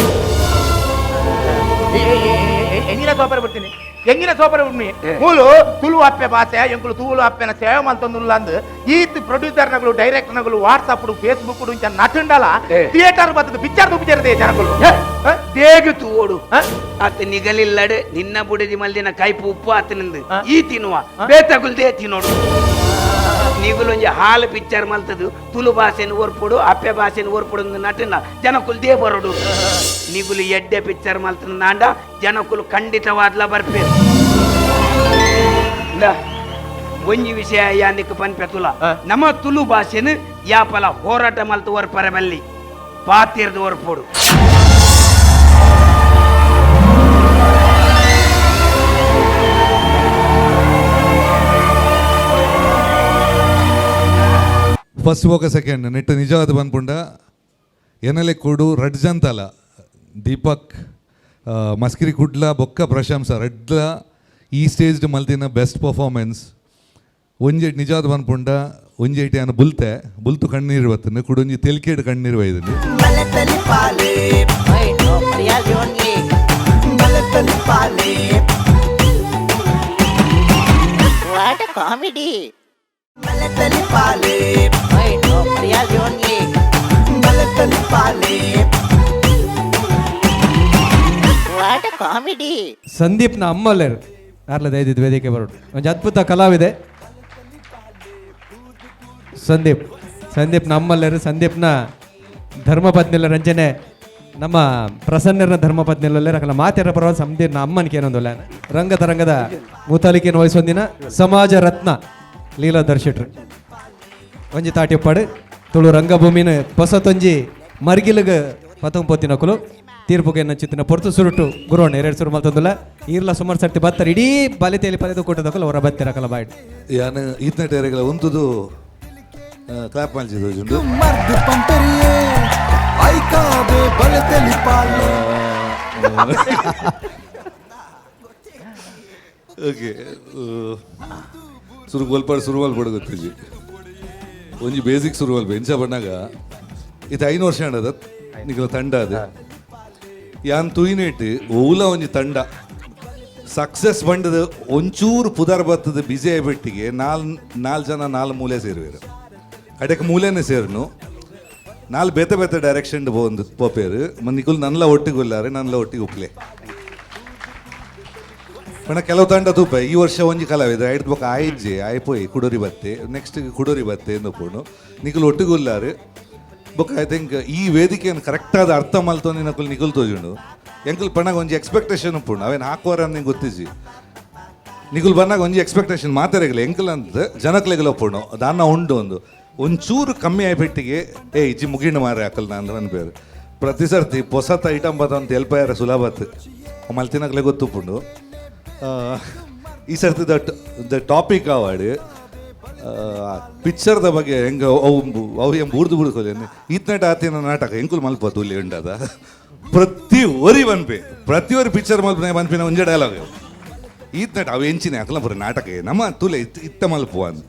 ಎಂಗಿನ ಸೋಪರ ಬಿಡ್ತೀನಿ, ಎಂಗಿನ ಸೋಪರ ಬಿಡ್ನಿ ಮೂಲು ತುಳು ಅಪ್ಪೆ ಭಾಷೆ ಎಂಕುಲು ತುಳು ಅಪ್ಪೆನ ಸೇವೆ ಮಲ್ತೊಂದುಲ್ಲ ಅಂದ್ ಈತ್ ಪ್ರೊಡ್ಯೂಸರ್ ನಗಳು ಡೈರೆಕ್ಟರ್ ನಗಳು ವಾಟ್ಸಪ್ ಫೇಸ್ಬುಕ್ ಇಂಚ ನಟುಂಡಲ ಥಿಯೇಟರ್ ಬತ್ತದ ಪಿಕ್ಚರ್ ತುಪಿಚರ್ದೆ ಜನಗಳು ದೇಗು ತೂಡು ಆತ ನಿಗಲಿಲ್ಲಡೆ ನಿನ್ನ ಬುಡದಿ ಮಲ್ದಿನ ಕೈಪು ಉಪ್ಪು ಆತನಿಂದ ಈ ತಿನ್ನುವ ಬೇತಗುಲ್ದೇ ತಿನ್ನೋಡು. ನೀಗುಲೊಂಜಿ ಹಾಲು ಪಿಕ್ಚರ್ ಮಲ್ತದು ತುಳು ಭಾಷೆನ ಓರ್ಪುಡು ಅಪ್ಪೆ ಭಾಷೆನ ಓರ್ಪುಡು ನಟನ ಜನಕುಲು they ಬರೋಡು. ನೀಗುಲು ಎಡ್ಡೆ ಪಿಕ್ಚರ್ ಮಲ್ತದ ನಾಂಡ ಜನಕುಲು ಖಂಡಿತವಾದ್ಲ ಬರ್ಪೇರು. ಒಂಜಿ ವಿಷಯ ಯಾನಿಕ್ ಪನ್ಪೆ ತುಲ ನಮ್ಮ ತುಳು ಭಾಷೆನ ಯಾಪಲ ಹೋರಾಟ ಮಲ್ತು ಓರ್ಪರೆ ಬಲ್ಲಿ ಪಾತಿರ್ದು ಓರ್ಪುಡು. ಫಸ್ಟ್ ఒక ಸೆಕೆಂಡ್ ನೆಟ್ಟು ನಿಜವಾದ ಬಂದ್ಪುಂಡ ಎನಲೆ ಕೂಡು ರಡ್ ಜಂತಲ ದೀಪಕ್ ಮಸ್ಕಿರಿ ಕುಡ್ಲ ಬೊಕ್ಕ ಪ್ರಶಂಸ ರಡ್ಲ ಈ ಸ್ಟೇಜ್ ಮಲ್ತಿನ ಬೆಸ್ಟ್ ಪರ್ಫಾರ್ಮೆನ್ಸ್. ಒಂಜೆಟ್ ನಿಜವಾದ ಬಂದ್ಪುಂಡ ಒಂಜೆಟಿ ಅನ್ನ ಬುಲ್ತೆ ಬುಲ್ತು ಕಣ್ಣೀರು ಬತ್ತನು ಕುಡೊಂಜಿ ತೆಲ್ಕೇಡು ಕಣ್ಣೀರು ಬೈದನು. What a comedy. What a comedy. ಸಂದೀಪ್ನ ಅಮ್ಮಲ್ಲೇರು ಯಾರ್ಲ ದಯದಿದ್ದು ವೇದಿಕೆ ಬರೋಡು ಒಂಜಿ ಅದ್ಭುತ ಕಲಾವಿದೆ ಸಂದೀಪ್. ಸಂದೀಪ್ನ ಅಮ್ಮಲ್ಲೇರು, ಸಂದೀಪ್ನ ಧರ್ಮಪತ್ನಿಲ್ಲ ರಂಜನೆ, ನಮ್ಮ ಪ್ರಸನ್ನರ ಧರ್ಮಪತ್ನಿಲ್ಲೇ ರಕಲ ಮಾತೆರ ಪರವಾಗಿ ಸಂದೀಪ್ನ ಅಮ್ಮನಿಗೆ ಏನೊಂದಿಲ್ಲ. ರಂಗ ತರಂಗದ ಮುತಾಲಿಕೆಯನ್ನು ವಹಿಸೊಂದಿನ ಸಮಾಜ ರತ್ನ ಲೀಲಾಧರ್ ಶೆಟ್ರು ಒಂಜಿ ತಾಟಿಪ್ಪಾಡು ತುಳು ರಂಗಭೂಮಿನ ಪೊಸತೊಂಜಿ ಮರ್ಗಿಲಗ ಪತಂಪೊತ್ತಿನಕುಲು ತೀರ್ಪುಗೆ ಚಿತ್ತಿನ ಪೊರ್ತು ಸುರುಟು ಗುರುವಣ್ಣ ಎರಡು ಸುರು ಮಲ್ತೊಂದುಲ್ಲ ಈರ್ಲ ಸುಮಾರು ಸರ್ತಿ ಬತ್ತಾರೆ ಇಡೀ ಬಲಿತೆಯಲ್ಲಿ ಪಲೆದು ಕೊಟ್ಟದಕಲು ಅವರ ಬತ್ತಿರಕಲ ಬಾಯ್ಡ್ ಯಾನು ಈತನ ಉಂತುದು ಕ್ಲಾಪ್ ಮಲ್ಚಿದ್ದು ಓಕೆ ಸುರು ಗೋಲ್ಪಾಡು ಸುರುವಾಲ್ ಪಡ ಗೊತ್ತಿಜಿ ಒಂಜಿ ಬೇಸಿಕ್ ಸುರುವಾಲ್ ಎಂಚ ಬಣ್ಣಾಗ ಇದು 5 ವರ್ಷ ಅದ ನಿಗಲ ತಂಡ ಅದು ಯಾನ್ ತುಯಿನೇಟ್ ಓಲ ಒಂಜಿ ತಂಡ ಸಕ್ಸಸ್ ಬಂಡದ ಒಂಚೂರು ಪುದರ್ ಬತ್ತದ ಬಿಜಿ ಆಯ್ಬಿಟ್ಟಿಗೆ ನಾಲ್ ಜನ ನಾಲ್ ಮೂಲೆ ಸೇರುವೆರು ಅಡಕ್ಕೆ ಮೂಲೆನೇ ಸೇರ್ನು ನಾಲ್ ಬೇತೆ ಬೇತೆ ಡೈರೆಕ್ಷನ್ ಒಂದು ಪೋಪೇರು ನಿಕುಲ್ ನನ್ಲ ಒಟ್ಟಿಗೆ ಉಲ್ಲಾರೆ ನನ್ಲ ಒಟ್ಟಿಗೆ ಉಪ್ಲೆ ಪಂಡ ಕೆಲವು ತಂಡ ತೂಪ ಈ ವರ್ಷ ಒಂಜಿ ಕಲಾವಿದ ಐದು ಬೊಕ ಆಯ್ಜೆ ಆಯ್ಪೋಯಿ ಕುಡೋರಿ ಬತ್ತೆ ನೆಕ್ಸ್ಟ್ ಕುಡೋರಿ ಬತ್ತೆ ಎಂದು ಪೋಣು ನಿಕುಲ್ ಒಟ್ಟಿಗೆ ಉಲ್ಲಾರು ಬೊಕ I think ಈ ವೇದಿಕೆಯನ್ನು ಕರೆಕ್ಟಾದ ಅರ್ಥ ಮಲ್ತೊಂದು ನಕುಲ್ ನಿಕುಲ್ ತೋಜುಂಡು ಎಂಕುಲ್ ಪಣ್ಣಾಗ ಒಂಜಿ ಎಕ್ಸ್ಪೆಕ್ಟೇಷನ್ ಉಪ್ಪುಂಡು ಅವೇನು ಹಾಕುವಾರ ಅಂತ ಗೊತ್ತಿಜಿ ನಿಕುಲ್ ಬನ್ನಾಗ ಒಂಜಿ ಎಕ್ಸ್ಪೆಕ್ಟೇಷನ್ ಮಾತಾಡಗಿಲ್ಲ ಎಂಕಲ್ ಅಂತ ಜನಕ್ಲೆಗಲ ಒಪ್ಪುಂಡು ದಾನ ಉಂಡು ಒಂದು ಒಂಚೂರು ಕಮ್ಮಿ ಆಯ್ಬಿಟ್ಟಿಗೆ ಏ ಇಜ್ಜಿ ಮುಗಿಂಡು ಮಾರೆ ಹಾಕಲ್ ನಾನು ಅನ್ಬೇರು ಪ್ರತಿ ಸರ್ತಿ ಪೊಸತ್ ಐಟಮ್ ಬತ್ತ ಅಂತ ಎಲ್ಪಾಯಾರ ಸುಲಭತ್ ಮಲ್ತಿನಕ್ಲೆ ಗೊತ್ತುಪ್ಪುಂಡು. ಈ ಸರ್ತಿ the topic award ಪಿಕ್ಚರ್ದ ಬಗ್ಗೆ ಹೆಂಗೆ ಅವು ಅವು ಹೆಂಗೆ ಬೂರ್ದು ಬುಡ್ಕೊಲಿ ಈತ್ನೆಟ್ ಆತಿನ ನಾಟಕ ಎಂಕುಲು ಮಲ್ಪತ್ತು ಇಲ್ಲಿ ಉಂಡದ ಪ್ರತಿ ಒರಿ ಬನ್ಪೆ, ಪ್ರತಿ ಒರಿ ಪಿಕ್ಚರ್ ಮಲ್ಪನೆ ಬನ್ಪಿನ ಒಂಜೆ ಡೈಲಾಗ್ ಈತ್ನೆಟ್ ಅವು ಎಂಚಿನ ಅಕಲ ಪೂರ ನಾಟಕ ನಮ್ಮ ತುಲೆ ಇತ್ತ ಮಲ್ಪುವ ಅಂದ್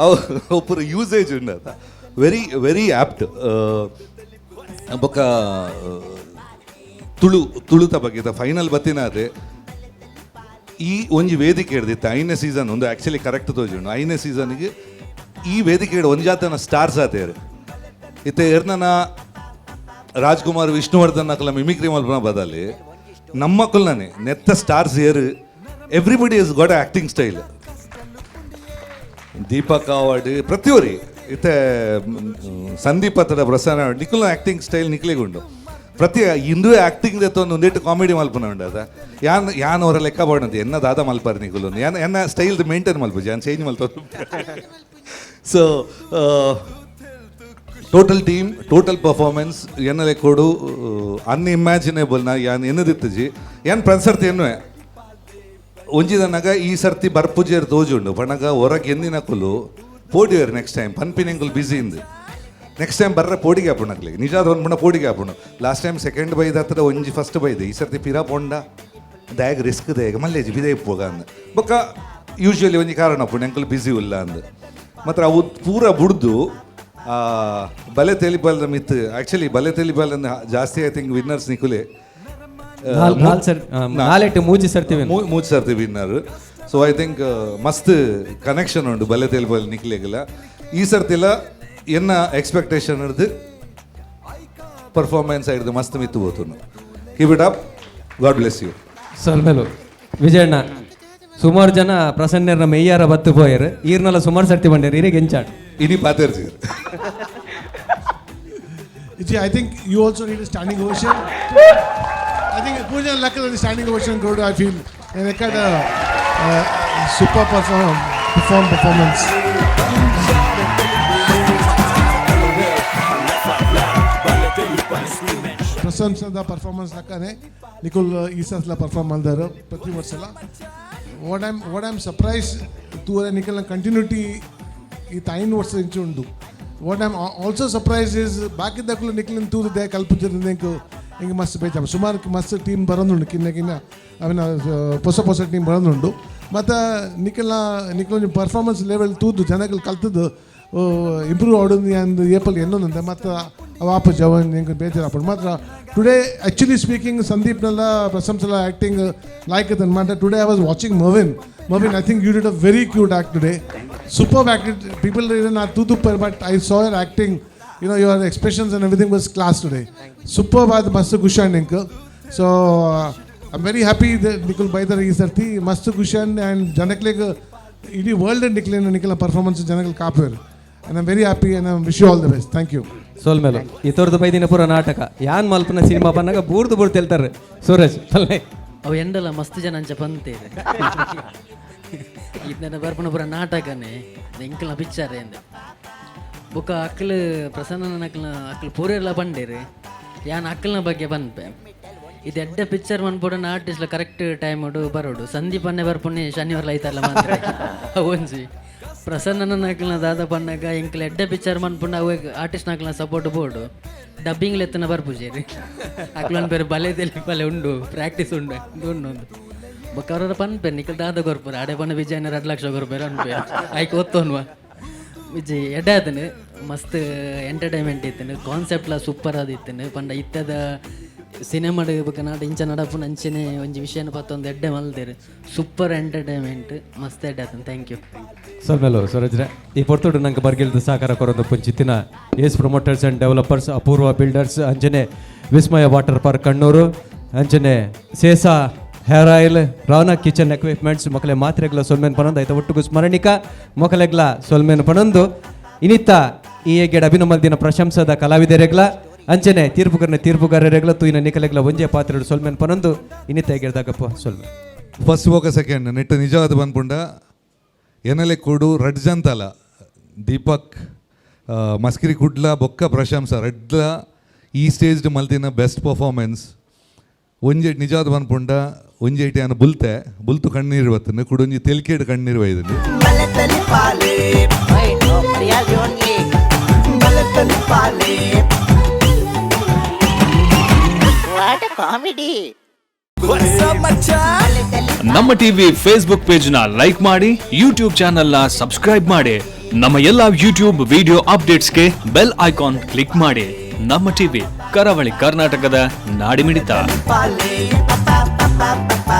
ಅವು ಪೂರ ಯೂಸೇಜ್ ಉಂಡದ ವೆರಿ ವೆರಿ ಆ್ಯಪ್ಟ್. ಬೊಕ್ಕ ತುಳು ತುಳುತ ಬಗ್ಗೆ ಫೈನಲ್ ಬತ್ತಿನಾದೆ ಈ ಒಂಜಿ ವೇದಿಕೆ ಹಿಡ್ದಿತ್ತು ಐದನೇ ಸೀಸನ್ ಒಂದು ಆ್ಯಕ್ಚುಲಿ ಕರೆಕ್ಟ್ ತೋಜುಂಡು. ಐದನೇ ಸೀಸನ್ಗೆ ಈ ವೇದಿಕೆ ಹಿಡ್ ಒಂಜಾತನ ಸ್ಟಾರ್ಸ್ ಆತೇರು ಇತ್ತೆ ಎರ್ನನ ರಾಜ್ಕುಮಾರ್ ವಿಷ್ಣುವರ್ಧನ್ ಅಕಲ ಮಿಮಿಕ್ರಿ ಮಲ್ಪನ ಬದಲಿ ನಮ್ಮ ಕುಲ್ನನೆ ನೆತ್ತ ಸ್ಟಾರ್ಸ್ ಏರು everybody is got acting style. Deepak award ಪ್ರತಿಯೊರಿ ಇತ್ತೆ ಸಂದೀಪ್ ಹತ್ರ ಪ್ರಸನ್ನ ನಿಖಿಲ್ನ ಆ್ಯಕ್ಟಿಂಗ್ ಸ್ಟೈಲ್ ನಿಖಿಲಿಗುಂಡು ಪ್ರತಿ ಇಂದುವೆ ಆ್ಯಕ್ಟಿಂಗ್ ದೆತ್ತೊಂದು ಒಂದಿಟ್ಟು ಕಾಮಿಡಿ ಮಲ್ಪನ ಉಂಡು ಅದ ಯಾನ್ ಯಾನ್ ಅವರ ಲೆಕ್ಕ ಬಾಡಂತ ಎನ್ನ ದಾದ ಮಲ್ಪಾರ ನಿಖಿಲ್ ಯಾನ್ ಎನ್ನ ಸ್ಟೈಲ್ ಮೇಂಟೈನ್ ಮಲ್ಪುಜಿ ಯಾನ್ change ಮಲ್ತ. So total team, total performance ಎನ್ನ ಲೆಕ್ಕೋಡು ಅನ್ಇಮ್ಯಾಜಿನೇಬಲ್. ನಾ ಯಾನ್ ಎನ್ನದಿತ್ತಜಿ ಯಾನ್ ಪ್ರನ್ಸರ್ತಿ ಎನ್ನುವೆ ಒಂಜಿದನಗ ಈ ಸರ್ತಿ ಬರ್ಪುಜೇರ್ ತೋಜುಂಡು ಪಣಗ ಹೊರಗೆ ಎಂದಿನ ಕುಲು ಪೋಡಿಯರ್ ನೆಕ್ಸ್ಟ್ ಟೈಮ್ ಪನ್ಪಿನೆಂಕುಲು ಬಿಸಿ ಇಂದು ನೆಕ್ಸ್ಟ್ ಟೈಮ್ ಬರ್ರೆ ಪೋಡಿಗೆ ಆಪುಣಕ್ಲಿ ನಿಜಾದ ಒಂದು ಪುಣ ಪೋಡಿಗೆ ಆಪುಣು. ಲಾಸ್ಟ್ ಟೈಮ್ ಸೆಕೆಂಡ್ ಬೈದ ಹತ್ರ ಒಂಜಿ ಫಸ್ಟ್ ಬೈದೆ ಈ ಸರ್ತಿ ಪಿರ ಪೊಂಡ ದಾಯಗ್ ರಿಸ್ಕ್ ದಾಯಗ ಮಲ್ಲೇಜಿ ಬಿದೆ ಪೋಗ ಅಂದ್ ಬೊಕ್ಕ ಯೂಶ್ವಲಿ ಒಂಜಿ ಕಾರಣ ಪುಣ ಎಂಕುಲು ಬಿಸಿ ಉಲ್ಲ ಅಂದ್ ಮಾತ್ರ ಅವು ಪೂರ ಬುಡ್ದು ಬಲೆ ತೆಲಿಬಲ್ದ ಮಿತ್ ಆ್ಯಕ್ಚುಲಿ ಬಲೆ ತೆಲಿಬಲ್ ಜಾಸ್ತಿ I think winners ನಿಕುಲೆ. ನಾಲೆಟ್ಟು ಮೂಜಿ ಸರ್ತಿ. ಮೂಜಿ ಸರ್ತಿ ವಿನ್ನರ್. ಸೊ I think ಮಸ್ತ್ ಕನೆಕ್ಷನ್ ಉಂಡು ಬಲೆ ತೆಲಿಬಲ್ ನಿಕ್ಲೆಗಿಲ್ಲ. ಈ ಸರ್ತಿಲ ಎನ್ನ ಎಕ್ಸ್ಪೆಕ್ಟೇಷನ್ ಹಿಡ್ದು ಪರ್ಫಾರ್ಮೆನ್ಸ್ ಹಿಡ್ದು ಮಸ್ತ್ ಮಿತ್ತು ಹೋತುನು. Keep it up, God bless you. ಸೊಲ್ಮೆಲು ವಿಜಯಣ್ಣ. ಸುಮಾರು ಜನ ಪ್ರಸನ್ನರ್ನ ಮೆಯ್ಯಾರ ಬತ್ತು ಪೋಯರ್, ಈರ್ನಲ್ಲ ಸುಮಾರು ಸರ್ತಿ ಬಂಡೇರು ಇರಿಗೆ ಎಂಚಾಡ್. ಇನಿ ಪಾತೇರ್ಜಿ. Iji, I think you also need a standing ovation. I think Pooja Lakkar the standing ovation go to, I feel. And I got a super performance. ಪ್ರಶಂಸದ performance ಲಕ್ಕನೆ ನಿಖಿಲ್ ಈ ಸಲ ಪರ್ಫಾರ್ಮ್ ಮಾಡಿದಾರೆ ಪ್ರತಿ ವರ್ಷ. What I'm surprise ತೂರೆ ನಿಖಿಲ್ನ continuity ಈ 5 ವರ್ಷ ಇಂಚು ಉಂಡು. What I'm also surprise is ಬಾಕಿದ್ದಕ್ಕೂ ನಿಖಿಲ್ನ ತೂದು they ಕಲ್ಪುತ್ತಿರಿಂದ ಹಿಂಗೆ ಮಸ್ತ್ ಬೇಜಾರು. ಸುಮಾರು ಮಸ್ತ್ ಟೀಮ್ ಬರೋದುಂಡು, ಕಿನ್ನ ಕಿನ್ನ ಅವನ ಹೊಸ ಹೊಸ ಟೀಮ್ ಬರೋದುಂಡು. ಮತ್ತು ನಿಖಿಲ್ನ ನಿಖಿಲ್ ಪರ್ಫಾರ್ಮೆನ್ಸ್ ಲೆವೆಲ್ ತೂದು ಜನಗಳು ಕಲ್ತದ್ದು ಇಂಪ್ರೂವ್ ಆಡೋದು ಅಂದ್ ಏಪಲ್ ಎನ್ನೊಂದಂತೆ ಮತ್ತು ವಾಪಸ್ ಜವನ್ ಹಿಂಗೆ ಬೇಜಾರು ಮಾತ್ರ. ಟುಡೇ ಆ್ಯಕ್ಚುಲಿ ಸ್ಪೀಕಿಂಗ್ ಸಂದೀಪ್ನೆಲ್ಲ ಪ್ರಶಂಸಲ ಆ್ಯಕ್ಟಿಂಗ್ ಲೈಕ್ ಅದನ್ನು ಮಾತ್ರ. Today I was watching Mervin. Mervin, I think you did a very cute act today. Super acted. People even are too duper, but I saw your acting, your expressions and everything was class today. Superb ಆದ ಮಸ್ತ್ ಖುಷಿ ಇಂಕ್. So I am very happy Nikhil ಬೈದರ್ ಈ ಸರ್ತಿ ಮಸ್ತ್ ಖುಷಿ and ಜನಕ್ಲೆಗ್ ಇಡೀ ವರ್ಲ್ಡ್ ನಿಖಿಲ್ ನಿಖಿಲ್ನ ಪರ್ಫಾರ್ಮೆನ್ಸ್ ಜನಗಳು ಕಾಪೇರು. And I'm very happy and I wish you all the best. Thank you. ಸೋಲ್ಮೇಲು. ಇತೊರ್ದು ಬೈದಿನ ಪೂರ ನಾಟಕ ಯಾನ್ ಮಲ್ಪನ ಸಿನಿಮಾ ಬನ್ನಾಗ ಬೂರ್ದು ಬೂರ್ದು ಹೇಳ್ತಾರೆ ಸೂರಜ್ ಪಲ್ಲೆ. ಅವು ಎಂಡಲ ಮಸ್ತ್ ಜನ ಅಂಚ ಪಂತೇರು ಇದನ್ನ ಬರ್ಪಣ ಪೂರ ನಾಟಕನೇ ಎಂಕಲ್ನ ಪಿಕ್ಚರ್ ಎಂದೆ. ಬೊಕ್ಕ ಅಕ್ಲು ಪ್ರಸನ್ನ ಅಕ್ಲ್ನ ಅಕ್ಲು ಪೂರೆಲ್ಲ ಬಂಡೇರು. ಯಾನ್ ಅಕ್ಲ್ನ ಬಗ್ಗೆ ಪನ್ಪೆ, ಇದು ಎಡ್ಡೆ ಪಿಕ್ಚರ್ ಮನ್ಪೊಡನ ಆರ್ಟಿಸ್ಟ್ ಕರೆಕ್ಟ್ ಟೈಮ್ ಬರೋಡು. ಸಂದೀಪನ್ನೇ ಬರ್ಪುಣಿ ಶನಿವಾರ ಐತಲ್ಲ ಮಾತ್ರ. ಒಂಜಿ ಪ್ರಸನ್ನನ ಅಕ್ಲ್ನ ದಾದ ಪನ್ನಾಗ ಎಂಕ್ಲ ಎಡ್ಡೆ ಪಿಕ್ಚರ್ ಮನ್ಪುಂಡ ಅವು ಆರ್ಟಿಸ್ಟ್ ನಕ್ಲ್ನ ಸಪೋರ್ಟ್ ಬೋಡು. ಡಬ್ಬಿಂಗ್ ಲೆತ್ತನ ಬರ್ಪುಜೇರಿ ಅಕ್ಲೊಂದು ಬೇರೆ ಬಲೆ ತೆಲಿ ಬಲೆ ಉಂಡು ಪ್ರಾಕ್ಟೀಸ್ ಉಂಡು ಇದು ಉಂಡು ಒಂದು. ಬೊಕ್ಕ ಅವರ ಪನ್ಪೆ ನಿಖಲ್ ದಾದ ಕೊರ್ಪುರ ಅಡೆ ಪನ್ನ ವಿಜಯನ 2 ಲಕ್ಷ ಕೊರ್ಪೇರು ಅನ್ಪೆ ಐಕ್ ಒತ್ತೊನ್ವ. ವಿಜಯ್ ಎಡ್ಡೆ ಆತನು, ಮಸ್ತ್ ಎಂಟರ್ಟೈನ್ಮೆಂಟ್ ಇತ್ತನು, ಕಾನ್ಸೆಪ್ಟ್ಲ ಸೂಪರ್ ಆದಿತ್ತನು. ಪಂಡ ಇತ್ತದ ಸಿನಿಮಾ ಬೊಕ್ಕ ನಾಡ ಇಂಚ ನಡಪುನ ಅಂಚನೆ ಒಂಜಿ ವಿಷಯನ ಪತ್ತೊಂದು ಎಡ್ಡೆ ಮಲ್ದೇರು. ಸೂಪರ್ ಎಂಟರ್ಟೈನ್ಮೆಂಟ್, ಮಸ್ತ್ ಎಡ್ಡೆ ಆತನು. Thank you. ಸೊಲ್ಮೆಲು ಸೂರಜ್ರೆ. ಈ ಪೊರ್ತುಡು ನಂಗೆ ಬರ್ಗಿಲ್ದ ಸಹಕಾರ ಕೊರೊಂದು ಪುಂಚಿತ್ತಿನ S promoters and developers, Apoorva builders, ಅಂಚನೆ ವಿಸ್ಮಯ ವಾಟರ್ ಪಾರ್ಕ್ ಕಣ್ಣೂರು, ಅಂಚನೆ Sesa hair oil, Ravana kitchen equipments ಮೊಕಲೆ ಮಾತ್ರೆಗ್ಲ ಸೊಲ್ಮೆನ್ ಪನೊಂದು ಆಯ್ತ ಒಟ್ಟುಗು ಸ್ಮರಣಿಕಾ ಮೊಕಲೆಗ್ಲ ಸೊಲ್ಮೆನ್ ಪನೊಂದು ಇನಿತ್ತ ಈ ಎಗ್ಗೆಡ್ ಅಭಿನಮಲ್ದಿನ ಪ್ರಶಂಸದ ಕಲಾವಿದರೆಗ್ಲ ಅಂಚನೆ ತೀರ್ಪುಗಾರನ ತೀರ್ಪುಗಾರರೆಗ್ಲ ತೂಯಿನ ನಿಕಲೆಗ್ಲ ಒಂಜೆ ಪಾತ್ರೆಡು ಸೊಲ್ಮೆನ್ ಪನೊಂದು ಇನಿತ್ತ ಎಗ್ಗೆಡ್ದಾಗಪ್ಪ ಸೊಲ್ಮೆ. ಫಸ್ಟ್ ఒక ಸೆಕೆಂಡ್ ನೆಟ್ ನಿಜವಾದ ಬಂದ್ಪುಂಡ ಎನಲೆ ಕೊಡು ರಡ್ ಜಂತಲ ದೀಪಕ್ ಮಸ್ಕಿರಿ ಕುಡ್ಲ ಬೊಕ್ಕ ಪ್ರಶಂಸ ರಡ್ಲ ಈ ಸ್ಟೇಜ್ ಮಲ್ತಿನ ಬೆಸ್ಟ್ ಪರ್ಫಾರ್ಮೆನ್ಸ್. ಒಂಜಿ ನಿಜವಾದ ಬಂದ್ಪುಂಡ ಒಂಜಿ ಐಟಿ ಯಾನ್ ಬುಲ್ತೆ ಬುಲ್ತು ಕಣ್ಣೀರು ಬತ್ತನೆ ಕುಡೊಂಜಿ ತೆಲಿಕೆಡ್ ಕಣ್ಣೀರು ಬೈದನೆ. What a comedy. ನಮ್ಮ ಟಿವಿ ಫೇಸ್ಬುಕ್ ಪೇಜ್ ನ ಲೈಕ್ ಮಾಡಿ, ಯೂಟ್ಯೂಬ್ ಚಾನೆಲ್ ನ ಸಬ್ಸ್ಕ್ರೈಬ್ ಮಾಡಿ, ನಮ್ಮ ಎಲ್ಲಾ ಯೂಟ್ಯೂಬ್ ವಿಡಿಯೋ ಅಪ್ಡೇಟ್ಸ್ಗೆ ಬೆಲ್ ಐಕಾನ್ ಕ್ಲಿಕ್ ಮಾಡಿ. ನಮ್ಮ ಟಿವಿ, ಕರಾವಳಿ ಕರ್ನಾಟಕದ ನಾಡಿಮಿಡಿತ. Pa, pa, pa, pa, pa.